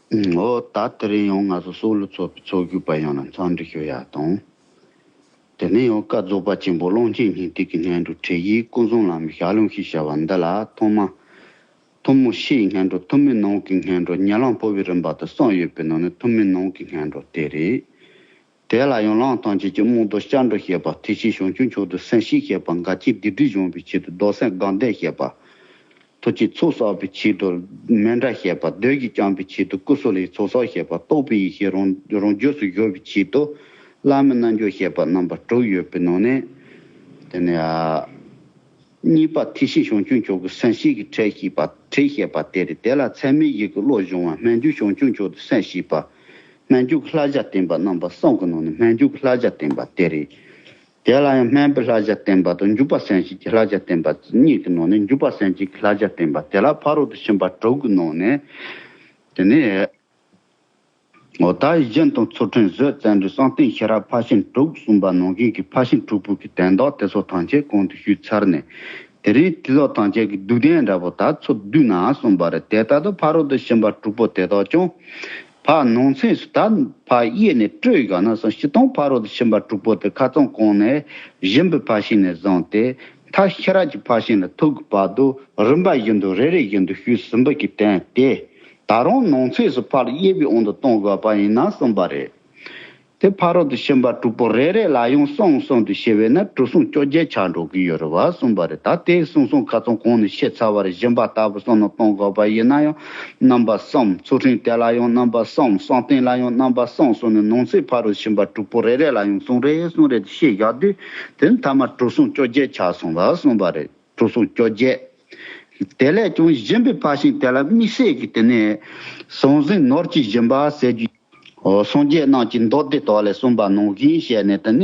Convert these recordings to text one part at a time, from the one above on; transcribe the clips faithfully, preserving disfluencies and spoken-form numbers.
འོ་ད་དེ་རིང་ཡང་ང་ཚོ་སྲོག་ལུས་ཚོགས་པའི་ཚོགས་བཞུགས་པ་ཡོངས་ལ་འཚམས་འདྲི་ཞུ་ཡག་དང་། དེ་ནས་ཡང་བཀའ་རྫོགས་པ་ཆེན་པོ་ཀློང་ཆེན་སྙིང་ཐིག་གི་སྙན་སྒྲོན་ཁྲིད་ཡིག་ཀུན་བཟང་བླ་མའི་ཞལ་ལུང་ཞེས་བྱ་བ་འདི་ལ་ཐོག་མ་ཐུན་མོང་ཕྱིའི་སྙན་སྒྲོན། ཐུན་མོང་ནང་གི་སྙན་སྒྲོན། ཉེ་ལམ་འཕོ་བའི་རིམ་པ་དང་གསུམ་ཡོད་པའི་ནང་ནས་ཐུན་མོང་ནང་གི་སྙན་སྒྲོན་དེ་རེད། དེ་ལ་ཡང་ལམ་ཐམས་ཅད་ཀྱི་རྨོངས་དང་སྐྱབས་འགྲོ་བཤད་པ། ཐེག་ཆེན་བྱང་ཆུབ་མཆོག་ཏུ་སེམས་ཤེས་བཤད་པ། འགལ་རྐྱེན་སྡིག་སྒྲིབ་སྦྱོང་བའི་ཆེད་དུ་བདག་སེམས་དགའ་ལྡན་བཤད་པ། ཐུགས་ཀྱི་ཚོགས་བསགས་པའི་ཆེད་དུ་མཎྜལ་བཤད་པ། བདུད་ཀྱིས་བསྐྱངས་པའི་ཆེད་དུ་ཀུ་སུ་ལུའི་ཚོགས་བསགས་བཤད་པ། རྟོགས་པའི་ཡེ་ཤེས་རང་རང་རྒྱུད་སུ་བཞུགས་པའི་ཆེད་དུ་བླ་མའི་རྣལ་འབྱོར་བཤད་པ། རྣམ་པ་དྲུག་ཡོད་པའི་ནང་ནས། དེ་ནས་ཨ། གཉིས་པ་ཐེག་ཆེན་བྱང་ཆུབ་མཆོག་གི་སེམས་བསྐྱེད་ཀྱི་ཁྲིད་བཤད་པ། ཁྲིད་བཤད་པ་དེ་རེད། དེ་ལ་ཚད་མེད་བཞི་གི་བློ་སྦྱོང་བ། སྨོན་འཇུག་བྱང་ཆུབ་མཆོག་ཏུ་སེམས་བསྐྱེད་པ། སྨོན་འཇུག་གི་བསླབ་བྱ་བསྟན་པ། རྣམ་པ་གསུམ་གྱི་ནང་ནས་སྨོན་འཇུག་གི་བསླབ་བྱ་བསྟན་པ་དེ་རེད། དེ་ལ་ཡང་སྨོན་པའི་བསླབ་བྱ་བསྟན་པ་དང་འཇུག་པ་སེམས་བསྐྱེད་ཀྱི་བསླབ་བྱ་བསྟན་པ་གཉིས་ཀྱི་ནང་ནས་འཇུག་པ་སེམས་བསྐྱེད་ཀྱི་བསླབ་བྱ་བསྟན་པ་དེ་ལ་ཕ་རོལ་ཏུ་ཕྱིན་པ་དྲུག་གི་ནང་ནས། དེ་ནས། འོ་ད་གཞི་དང་ཚུལ་ཁྲིམས་བཟོད་བརྩོན་འགྲུས་བསམ་གཏན་ཤེས་རབ་ཕར་ཕྱིན་དྲུག་གསུངས་པ་ནང་བཞིན་གྱི་ཕར་ཕྱིན་དྲུག་པོ་གི་དོན་དག་དེ་ཚོ་ཐམས་ཅད་གོང་དུ་ཞུས་ཚར་ནས། དེ་རིང་དེ་ཚོ་ཐམས་ཅད་ཀྱི་བསྡུས་དོན་འདྲ་པོ་ད་ཚུར་བསྡུས་ན་གསུངས་པ་རེད། དེ་ལྟར་དུ་ཕ་རོལ་ཏུ་ཕྱིན་པ་དྲུག་པོ་དེ་དག་ཀྱང་། ཕར་ནང་ཚན་སུ་ད་ཕར་དབྱེ་ནས་སྤྲོས་ཡོད་ན་སོང་། སྤྱིར་བཏང་ཕ་རོལ་ཏུ་ཕྱིན་པ་དྲུག་པོ་དེ་ཁ་སང་གོང་ནས་སྦྱིན་པའི་ཕར་ཕྱིན་ནས་བཟུང་སྟེ། མཐར་ཤེས་རབ་ཀྱི་ཕར་ཕྱིན་ལ་ཐུག་གི་བར་དུ་རིམ་པ་བཞིན་དུ་རེ་རེ་བཞིན་དུ་ཞུས་ཟིན་པ་གི་དོན་ཏེ། ད་རུང་ནང་ཚན་སུ་ཕར་དབྱེ་བའི་དབང་དུ་གཏོང་དགོས་པ་ཡིན་ན་གསུངས་པ་རེད། དེ་ཕ་རོལ་ཏུ་ཕྱིན་པ་དྲུག་པོ་རེ་རེ་ལ་ཡང་གསུམ་གསུམ་དུ་ཕྱེ་བས་ན་གྲུ་གསུམ་བཅོ་བརྒྱད་ཆགས་འགྲོ་གི་ཡོད་རེད་བ་གསུངས་པ་རེད། ད་དེ་གསུམ་གསུམ་ཁ་སང་གོང་ནས་བཤད་ཚར་བ་རེད། སྦྱིན་པ་ལྟ་བུ་གསུམ་ནང་གཏོང་དགོས་པ་ཡིན་ན་ཡང་རྣམ་པ་གསུམ། ཚུལ་ཁྲིམས་དེ་ལ་ཡང་རྣམ་པ་གསུམ། བསམ་གཏན་ལ་ཡང་རྣམ་པ་གསུམ་གསུངས་ནས་ནང་ཚན་ཕ་རོལ་ཕྱིན་པ་དྲུག་པོ་རེ་རེ་ལ་ཡང་གསུམ་རེ་གསུམ་རེ་བཤད་བཞག་དུས་དེ་ནི་མཐའ་མ་གྲུ་གསུམ་བཅོ་བརྒྱད་ཆགས་སོང་བ་གསུངས་པ་རེད། གྲུ་གསུམ་བཅོ་བརྒྱད། དེ་ལས་ཀྱང་སྦྱིན་པའི་ཕར་ཕྱིན་དེ་ལ་དམིགས་བསལ་གྱི་དེ་ནས་ཟང་ཟིང་ནོར་གྱི་སྦྱིན་པ་ཟེར་རྒྱུ། འོ་སངས་རྒྱས་རྣམས་ཀྱི་མདོ་སྡེ་དག་ལས་གསུངས་པ་ནང་བཞིན་བྱས་ནས་དེ་ནས་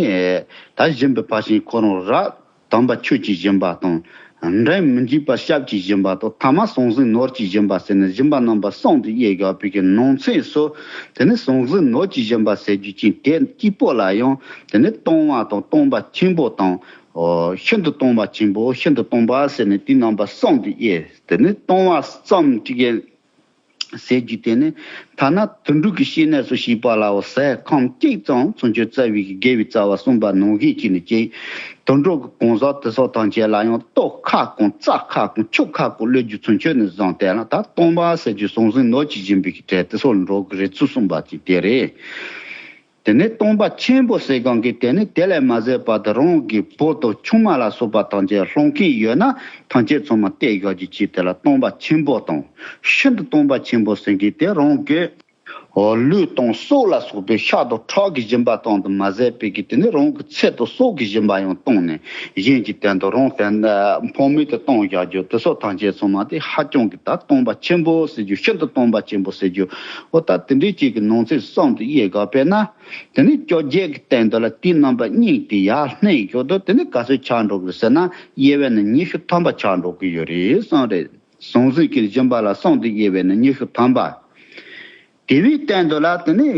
ད་སྦྱིན་པའི་ཕར་ཕྱིན་ཁོ་རང་རབ་དམ་པ་ཆོས་ཀྱི་སྦྱིན་པ་དང་། འབྲལ་མི་འཇུག་པ་སྐྱབས་ཀྱི་སྦྱིན་པ་དང་། ཐ་མ་ཟང་ཟིང་ནོར་གྱི་སྦྱིན་པ་ཟེར་ནས་སྦྱིན་པ་རྣམ་པ་གསུམ་དུ་དབྱེ་དགོས་པའི་གི་ནང་ཚན་སུ། དེ་ནས་ཟང་ཟིང་ནོར་གྱི་སྦྱིན་པ་ཟེར་རྒྱུ་ཅན་དེ་གཅིག་པོ་ལ་ཡང་དེ་ནས་སྟོང་བ་དང་སྟོང་པ་ཆེན་པོ་དང་། ཨོ། ཤིན་ཏུ་སྟོང་པ་ཆེན་པོ་ཤིན་ཏུ་སྟོང་པ་ཟེར་ནས་དེ་རྣམ་པ་གསུམ་དུ་དབྱེ། དེ་ནི་སྟོང་པ་ཙམ་གཅིག་ཡིན་ཟེར་རྒྱུ་དེ་ནི་ཐ་ན་དུད་འགྲོ་གི་བཤེས་གཉེན་སུ་ཞིག་པ་ལའོ་ཟས་ཁམ་གཅིག་ཙམ་ཚུན་ཆད་བཙལ་བའི་དགེ་བའི་རྩ་བ་གསུངས་པ་ནང་བཞིན་གྱི་ནི་ཅིག་དུད་འགྲོ་གི་གང་ཟག་དེ་ཚོ་ཐམས་ཅད་ལ་ཡང་ལྟོ་ཁ་སྐོང་རྩྭ་ཁ་སྐོང་ཆུ་ཁ་སྐོང་སླེབས་རྒྱུ་ཚུན་ཆད་ནི་བཟང་དེ་ལ་ད་སྟོང་པ་ཟེར་རྒྱུ་ཟང་ཟིང་ནོར་གྱིས་སྦྱིན་པའི་གྲས་དེ་ཚོ་ལ་འགྲོ་གི་རེད་ཚུལ་གསུངས་པ་ཅིག་དེ་རེད། དེ་ནས་སྟོང་པ་ཆེན་པོ་ཟེར་གང་གི་དེ་ནི་དེ་ལས་མ་ཟད་པ་དེ་རང་གི་བུ་དང་ཆུང་མ་ལ་སོགས་པ་ཐམས་ཅད་སློང་མཁན་ཡོད་ན་ཐམས་ཅད་ཚང་མ་གཏད་དགོས་ཀྱི་ཆེད་དེ་ལ་སྟོང་པ་ཆེན་པོ་དང་། ཤིན་ཏུ་སྟོང་པ་ཆེན་པོ་ཟེར་གི་དེ་རང་གི་ལུས་དང་སྲོག་ལ་སོགས་པའི་ཤ་དང་ཁྲག་གི་སྦྱིན་པ་བཏང་དུ་མ་ཟད་པའི་གི་དེ་ནི་རང་གི་ཚེ་དང་སྲོག་གི་སྦྱིན་པ་ཡང་བཏང་ནས་གཞན་གྱི་དོན་དུ་རང་དོན་ཕངས་མེད་དུ་བཏང་བཞག་རྒྱུ་དེ་སོགས་ཐམས་ཅད་ཚང་མ་དེ་ཧ་ཅང་གི་ད་སྟོང་པ་ཆེན་པོ་ཟེར་རྒྱུ་ཤིན་ཏུ་སྟོང་པ་ཆེན་པོ་ཟེར་རྒྱུ། འོ་ད་དེ་འདྲའི་ཅིག་གི་ནང་ཚན་གསུམ་དུ་དབྱེ་དགོས་པས་ན། དེ་ནི་བཅོ་བརྒྱད་ཀྱི་སྟེང་དུ་ལ་དེའི་རྣམ་པ་གཉིས་དེ་ཡར་སྣེ་ཡོད་དོ་དེ་ནི་ག་ཚོད་ཆགས་འགྲོ་གི་རེད་ཟེར་ན་དབྱེ་བས་ནི་ཉི་ཤུ་ཐམ་པ་ཆགས་འགྲོ་གི་ཡོད་རེད་གསུངས་རེད། ཟང་ཟིང་གི་སྦྱིན་པ་ལ་གསུམ་དུ་དབྱེ་བས་ནི་ཉི་ཤུ་ཐམ་པ། དེ་བའི་སྟེང་དུ་ལ་དེ་ནི་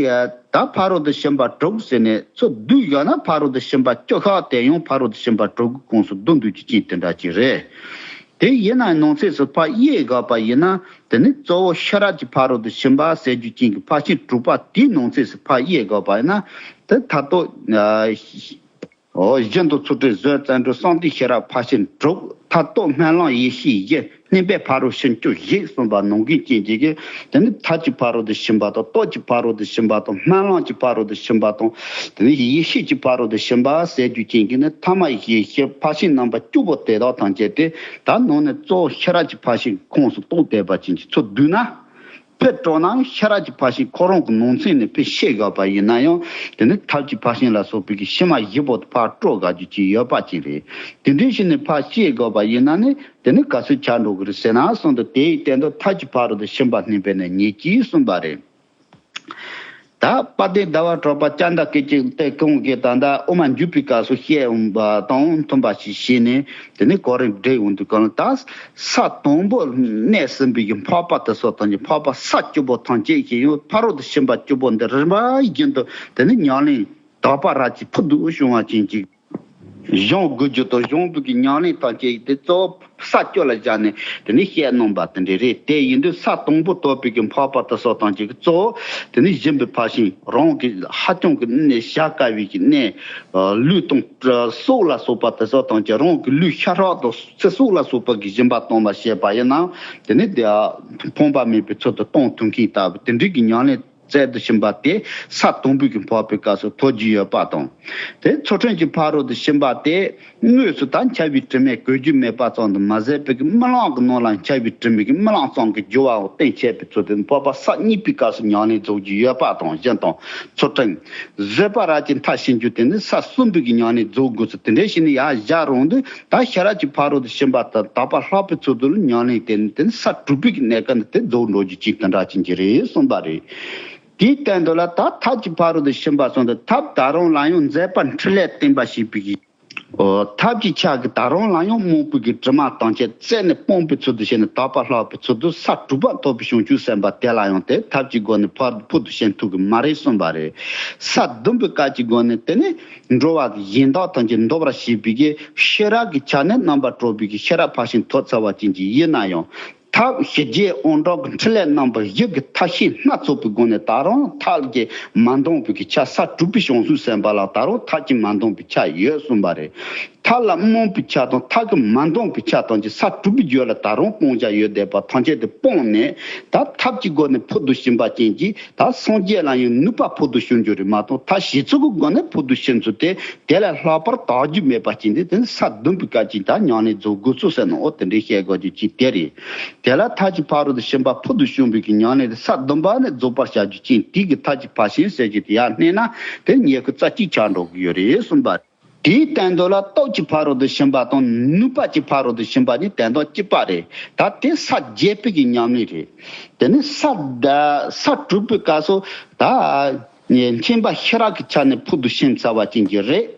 ད་ཕ་རོལ་ཏུ་ཕྱིན་པ་དྲུག་ཟེར་ནས་ཚུར་བསྡུས་ཡོད་ན་ཕ་རོལ་ཏུ་ཕྱིན་པ་བཅུ་ཁག་དེ་ཡང་ཕ་རོལ་ཏུ་ཕྱིན་པ་དྲུག་གི་ཁོངས་སུ་བསྡུ་འདུས་ཀྱི་རྐྱེན་དེ་འདྲ་ཅིག་རེད། དེ་ཡིན་ན་ནང་ཚན་སུ་ཕར་དབྱེ་དགོས་པ་ཡིན་ན། དེ་ནི་གཙོ་བོ་ཤེས་རབ་ཀྱི་ཕ་རོལ་ཏུ་ཕྱིན་པ་ཟེར་རྒྱུ་ཅན་གྱི་ཕར་ཕྱིན་དྲུག་པ་དེའི་ནང་ཚན་སུ་ཕར་དབྱེ་དགོས་པ་ཡིན་ན། དེ་མཐར་ཐུག་ཨོ་གཞི་དང་ཚུལ་ཁྲིམས་བཟོད་བརྩོན་འགྲུས་བསམ་གཏན་ཤེས་རབ་ཕར་ཕྱིན་དྲུག་མཐར་ཐུག་སྨོན་ལམ་ཡེ་ཤེས་བཞི་བསྙེན་པའི་ཕ་རོལ་ཕྱིན་བཅུ་བཞི་གསུངས་པ་ནང་བཞིན་ཅན་གྱི་གི། དེ་ནི་ཐབས་ཀྱི་ཕ་རོལ་ཏུ་ཕྱིན་པ་དང་སྟོབས་ཀྱི་ཕ་རོལ་ཏུ་ཕྱིན་པ་དང་སྨོན་ལམ་གྱི་ཕ་རོལ་ཏུ་ཕྱིན་པ་དང་། དེ་ནི་ཡེ་ཤེས་ཀྱི་ཕ་རོལ་ཏུ་ཕྱིན་པ་ཟེར་རྒྱུ་ཅན་གྱི་ནི་ཐ་མ་ཡེ་ཤེས་ཕར་ཕྱིན་རྣམ་པ་བཅུ་པོ་དེ་དག་ཐམས་ཅད་དེ་ད་ནང་ནས་གཙོ་བོ་ཤེས་རབ་ཀྱི་ཕར་ཕྱིན་ཁོངས་སུ་གཏོགས་བསྡད་པ་ཅན་གྱི་ཚུལ་བསྡུས་ན། དཔེ་སྤྲོ་ན་ཤེས་རབ་ཀྱི་ཕར་ཕྱིན་ཁོ་རང་གི་ནང་ཚན་ནས་དཔེ་བཤད་དགོས་པ་ཡིན་ན་ཡང་དེ་ནི་ཐབས་ཀྱི་ཕར་ཕྱིན་ལ་སོགས་པའི་གི་ཕྱི་མ་བཞི་པོ་དེ་ཕར་སྤྲོ་དགོས་རྒྱུ་ཅིག་ཡོད་པ་ཅིག་རེད། དེ་འདྲའི་ཕྱིར་ནི་ཕར་བཤད་དགོས་པ་ཡིན་ན་ནི་དེ་ནི་ག་ཚོད་ཆགས་འགྲོ་གི་རེད་ཟེར་ན་གསུངས་འདུག་དེའི་སྟེང་དུ་ཐབས་ཀྱི་ཕ་རོལ་ཏུ་ཕྱིན་པ་བསྙེན་པས་ནི་ཉེར་གཅིག་གསུངས་པ་རེད། ད་དཔལ་ལྡན་ཟླ་བ་གྲགས་པ་ཅན་དང་སྐད་ཅིག་སྟེ་ཁོང་གིས་ད་ལྟ་དབུ་མ་འཇུག་པའི་སྐབས་སུ་བཤད་འོང་པ་དང་མཐུན་པ་ཞིག་བྱས་ནས་དེ་ནས་གོ་རིམ་སྒྲིག་འོང་དུས་གང་ལ་ད་ས་དང་པོ་གནས་ཟིན་པའི་གི་འཕགས་པ་དེ་ཚོ་དང་གི་འཕགས་པ་ས་བཅུ་པོ་ཐམས་ཅད་ཀྱི་ཡང་ཕ་རོལ་ཏུ་ཕྱིན་པ་བཅུ་པོ་འདི་རིམ་པ་བཞིན་དུ་དེ་ནས་ཉམས་ལེན་དག་པ་རབ་ཀྱི་ཕུལ་དུ་བྱུང་བ་ཅན་གྱི། སྦྱོང་དགོས་རྒྱུ་དང་སྦྱོང་བའི་གི་ཉམས་ལེན་དང་བཅས་ཏེ་གཙོ་བོ་ས་བཅུ་ལ་བཞག་ནས་དེ་ནས་བཤད་གནང་བ་དེ་འདྲ་རེད། དེ་ཡིན་དུས་ས་དང་པོ་ཐོབ་པའི་གི་འཕགས་པ་དེ་ཚོ་དང་གཅིག་གཙོ་བོ་དེ་ནས་སྦྱིན་པའི་ཕར་ཕྱིན་རང་གི་ཧ་ཅང་གི་གནས་བཞག་དཀའ་བའི་གི་གནས། ལུས་དང་སྲོག་ལ་སོགས་པ་དེ་ཚོ་དང་གཅིག་རང་གི་ལུས་ཤ་ཁྲག་དང་ཚེ་སྲོག་ལ་སོགས་པ་གི་སྦྱིན་པ་གཏོང་བ་བྱས་པ་ཡིན་ན་དེ་ནས་དེ་ཕོངས་པ་མེད་པའི་ཚུལ་དུ་གཏོང་ཐུབ་མཁན་ལྟ་བུ་དེ་འདྲའི་གི་ཉམས་ལེན། རྩལ་དུ་ཕྱིན་པ་དེ་ས་དང་པོའི་གི་འཕགས་པའི་སྐབས་སུ་ཐོབ་རྒྱུ་ཡོད་པ་དང་། དེ་ཚུལ་ཁྲིམས་ཀྱི་ཕ་རོལ་ཏུ་ཕྱིན་པ་དེ་དངོས་སུ་ད་འཆལ་བའི་དྲི་མས་གོས་རྒྱུ་མེད་པ་ཙམ་དུ་མ་ཟད་པའི་གི་རྨི་ལམ་གྱི་ནང་ལ་འཆལ་བའི་དྲི་མས་གི་རྨི་ལམ་ཙམ་གྱི་སྦྱོར་བའང་གཏན་འཆད་པའི་ཚུལ་དུ་འཕགས་པ་ས་གཉིས་པའི་སྐབས་སུ་ཉམས་ལེན་རྫོགས་རྒྱུ་ཡོད་པ་དང་གཞན་དང་ཚུལ་ཁྲིམས་བཟོད་པ་རབ་ཀྱི་མཐར་ཕྱིན་རྒྱུ་དེ་ནི་ས་གསུམ་པའི་གི་ཉམས་ལེན་རྫོགས་དགོས་ཚུལ་དེ་འདྲ་ཞིག་ནི་ཡང་བཞག་རུང་དུས། ད་ཤེས་རབ་ཀྱི་ཕ་རོལ་ཏུ་ཕྱིན་པ་དང་དག་པ་ལྷག་པའི་ཚུལ་དུ་ཉམས་ལེན་དེ་ནི་དེ་ནི་ས་དྲུག་པའི་གི་གནས་སྐབས་ནི་དེ་རྫོགས་འགྲོ་རྒྱུ་ཅིག་དེ་འདྲ་ཅན་གྱི་རེད་གསུངས་པ་རེད། དེའི་སྟེང་དུ་ལ་ད་ཐབས་ཀྱི་ཕ་རོལ་ཏུ་ཕྱིན་པ་གསུངས་ཏེ་ཐབས་ད་རུང་ལ་ཡང་མཛད་པ་འཕྲིན་ལས་བསྟན་པ་ཞེས་པའི་གི་ཐབས་ཀྱི་ཆ་གི་ད་རུང་ལ་ཡང་རྨོངས་པའི་གི་དྲི་མ་དང་བཅས་རྩད་ནས་སྤོང་པའི་ཚུལ་དུ་བྱས་ནས་དག་པ་ལྷག་པའི་ཚུལ་དུ་ས་དྲུག་པ་ཐོབ་པའི་བྱང་ཆུབ་སེམས་དཔའ་དེ་ལ་ཡང་དེ་ཐབས་ཀྱི་སྒོ་ནས་ཕར་ཕུལ་དུ་ཕྱིན་ཐུབ་ཀྱི་མ་རེད་གསུངས་པ་རེད། ས་བདུན་པའི་སྐབས་ཀྱི་སྒོ་ནས་དེ་ནི། འགྲོ་བ་གི་ཡི་དྭགས་ཐམས་ཅད་འདོར་བར་བྱེད་པའི་གི་ཤེས་རབ་ཀྱི་ཆ་ནས་རྣམ་པར་གྲོལ་བའི་གི་ཤེས་རབ་ཕར་ཕྱིན་ཐོབ་ཚར་བ་ཅན་གྱི་ཡིན་ན་ཡང་། ཐབས་ཞི་རྒྱས་དབང་དྲག་གི་འཕྲིན་ལས་རྣམ་པ་བཞི་གི་ཐབས་ཤེས་སྣ་ཚོགས་པའི་སྒོ་ནས་ད་རུང་ཐབས་ཀྱིས་མ་འདང་བའི་གི་ཆ་ས་དྲུག་པའི་བྱང་ཆུབ་སེམས་དཔའ་ལ་ད་རུང་ཐབས་ཀྱིས་མ་འདང་བའི་ཆ་ཡོད་གསུངས་པ་རེད། ཐབས་ལ་རྨོངས་པའི་ཆ་དང་ཐབས་ཀྱིས་མ་འདང་བའི་ཆ་དང་གཅིག་ས་དྲུག་པའི་རྒྱུད་ལ་ད་རུང་སྤང་བྱ་ཡོད་བསྡད་པ་ཐམས་ཅད་དེ་སྤངས་ནས་ད་ཐབས་ཀྱི་སྒོ་ནས་ཕུལ་དུ་ཕྱིན་པ་ཅན་གྱི། ད་སངས་རྒྱས་ལ་ཡང་ནུས་པ་ཕུལ་དུ་ཕྱིན་རྒྱུ་རེད་མ་གཏོགས་ཐབས་ཞི་ཚུལ་གྱི་སྒོ་ནས་ཕུལ་དུ་ཕྱིན་ཚུལ་དེ་དེ་ལས་ལྷག་པར་དག་རྒྱུ་མེད་པ་ཅིག་འདི་དེ་ནི་ས་བདུན་པའི་སྐབས་ཀྱི་ད་ཉམས་ལེན་རྫོགས་དགོས་ཚུལ་ཟེར་ནའོ་དེ་འདྲའི་བཤད་དགོས་རྒྱུ་ཅིག་དེ་རེད། དེ་ལ་ཐབས་ཀྱི་ཕ་རོལ་ཏུ་ཕྱིན་པ་ཕུལ་དུ་ཕྱིན་པའི་གི་ཉམས་ལེན་དེ་ས་བདུན་པ་ནས་རྫོགས་པར་བྱ་རྒྱུ་ཅན་དེ་གི་ཐབས་ཀྱི་ཕར་ཕྱིན་ཟེར་རྒྱུ་དེ་ཡར་བསྣན་ན་དེ་ཉེར་དགུ་རྩ་གཅིག་ཆགས་འགྲོ་གི་ཡོད་རེད་གསུངས་པ། དེའི་སྟེང་དུ་ལ་སྟོབས་ཀྱི་ཕ་རོལ་ཏུ་ཕྱིན་པ་དང་ནུས་པ་གྱི་ཕ་རོལ་ཏུ་ཕྱིན་པ་གཉིས་དོན་དག་གཅིག་པ་རེད། ད་དེ་ས་བརྒྱད་པའི་གི་ཉམས་ལེན་རེད། དེ་ནི་ས་ད་ས་དྲུག་པའི་སྐབས་སུ་ད་མཁྱེན་པ་ཤེས་རབ་ཀྱི་ཆ་ནས་ཕུལ་དུ་ཕྱིན་ཚར་བ་ཅན་གྱི་རེད།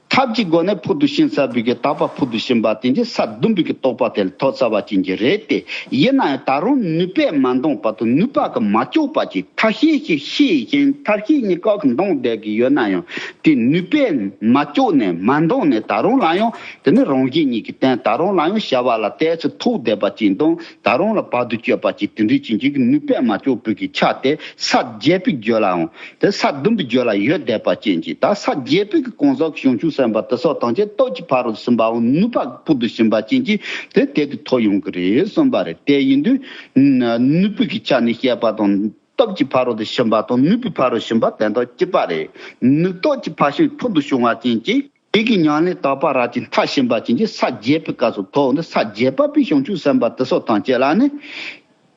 ཐབས་ཀྱི་སྒོ་ནས་ཕུལ་དུ་ཕྱིན་ཚར་བའི་གི་དག་པ་ཕུལ་དུ་ཕྱིན་པ་དེ་གྱིས་ས་བདུན་པའི་གི་རྟོགས་པ་དེ་ལ་ཐོབ་ཚར་བ་ཅན་གྱི་རེད་དེ། ཡིན་ན་ཡང་ད་རུང་ནུས་པས་མ་འདང་བ་དང་ནུས་པ་གིས་མ་ལྕོགས་པ་ཅིག་ཐབས་ཤེས་ཤིག་ཤེས་ཤིང་ཐབས་ཤེས་གཉིས་ཀ་གིས་འདང་བསྡད་ཀྱི་ཡོད་ན་ཡང་དེ་ནུས་པས་མ་ལྕོགས་ནས་མ་འདང་ནས་ད་རུང་ལ་ཡང་དེ་ནི་རང་བཞིན་གཉིས་ཀྱི་སྟེང་ད་རུང་ལ་ཡང་བྱ་བ་ལ་ལྟས་ཚུལ་ཐོགས་བསྡད་པ་ཅིག་དང་ད་རུང་ལ་བར་དུ་གཅོད་པ་ཅིག་དེ་འདྲའི་ཅན་གྱི་ནུས་པས་མ་ལྕོགས་པའི་གི་ཆ་དེ་ས་བརྒྱད་པའི་རྒྱུད་ལའང་དེ་ས་བདུན་པའི་རྒྱུད་ལ་ཡོད་བསྡད་པ་ཅན་གྱི་ད་ས་བརྒྱད་པའི་གི་གང་ཟག་གི་བྱང་ཆུབ་སེམས་དཔའ་དེ་སོགས་ཐམས་ཅད་སྟོབས་ཀྱི་ཕ་རོལ་ཏུ་ཕྱིན་པའམ་ནུས་པ་ཕུལ་དུ་ཕྱིན་པ་ཅན་གྱི་དེ་དེ་དུ་ཐོབ་ཡོང་གི་རེད་གསུངས་པ་རེད། དེ་ཡིན་དུས་ནུས་པའི་གི་ཆ་ནས་བཤད་པ་དང་། སྟོབས་ཀྱི་ཕ་རོལ་ཏུ་ཕྱིན་པ་དང་ནུས་པའི་ཕ་རོལ་ཏུ་ཕྱིན་པ་དོན་དག་གཅིག་པ་རེད། ནུས་སྟོབས་ཀྱི་ཕར་ཕྱིན་ཕུལ་དུ་བྱུང་བ་ཅན་གྱི་དེ་གི་ཉམས་ལེན་དག་པ་རབ་ཀྱི་མཐར་ཕྱིན་པ་ཅན་གྱི་ས་བརྒྱད་པའི་སྐབས་སུ་ཐོབ་ནས་ས་བརྒྱད་པ་པའི་བྱང་ཆུབ་སེམས་དཔའ་དེ་སོགས་ཐམས་ཅད་ལ་ནི།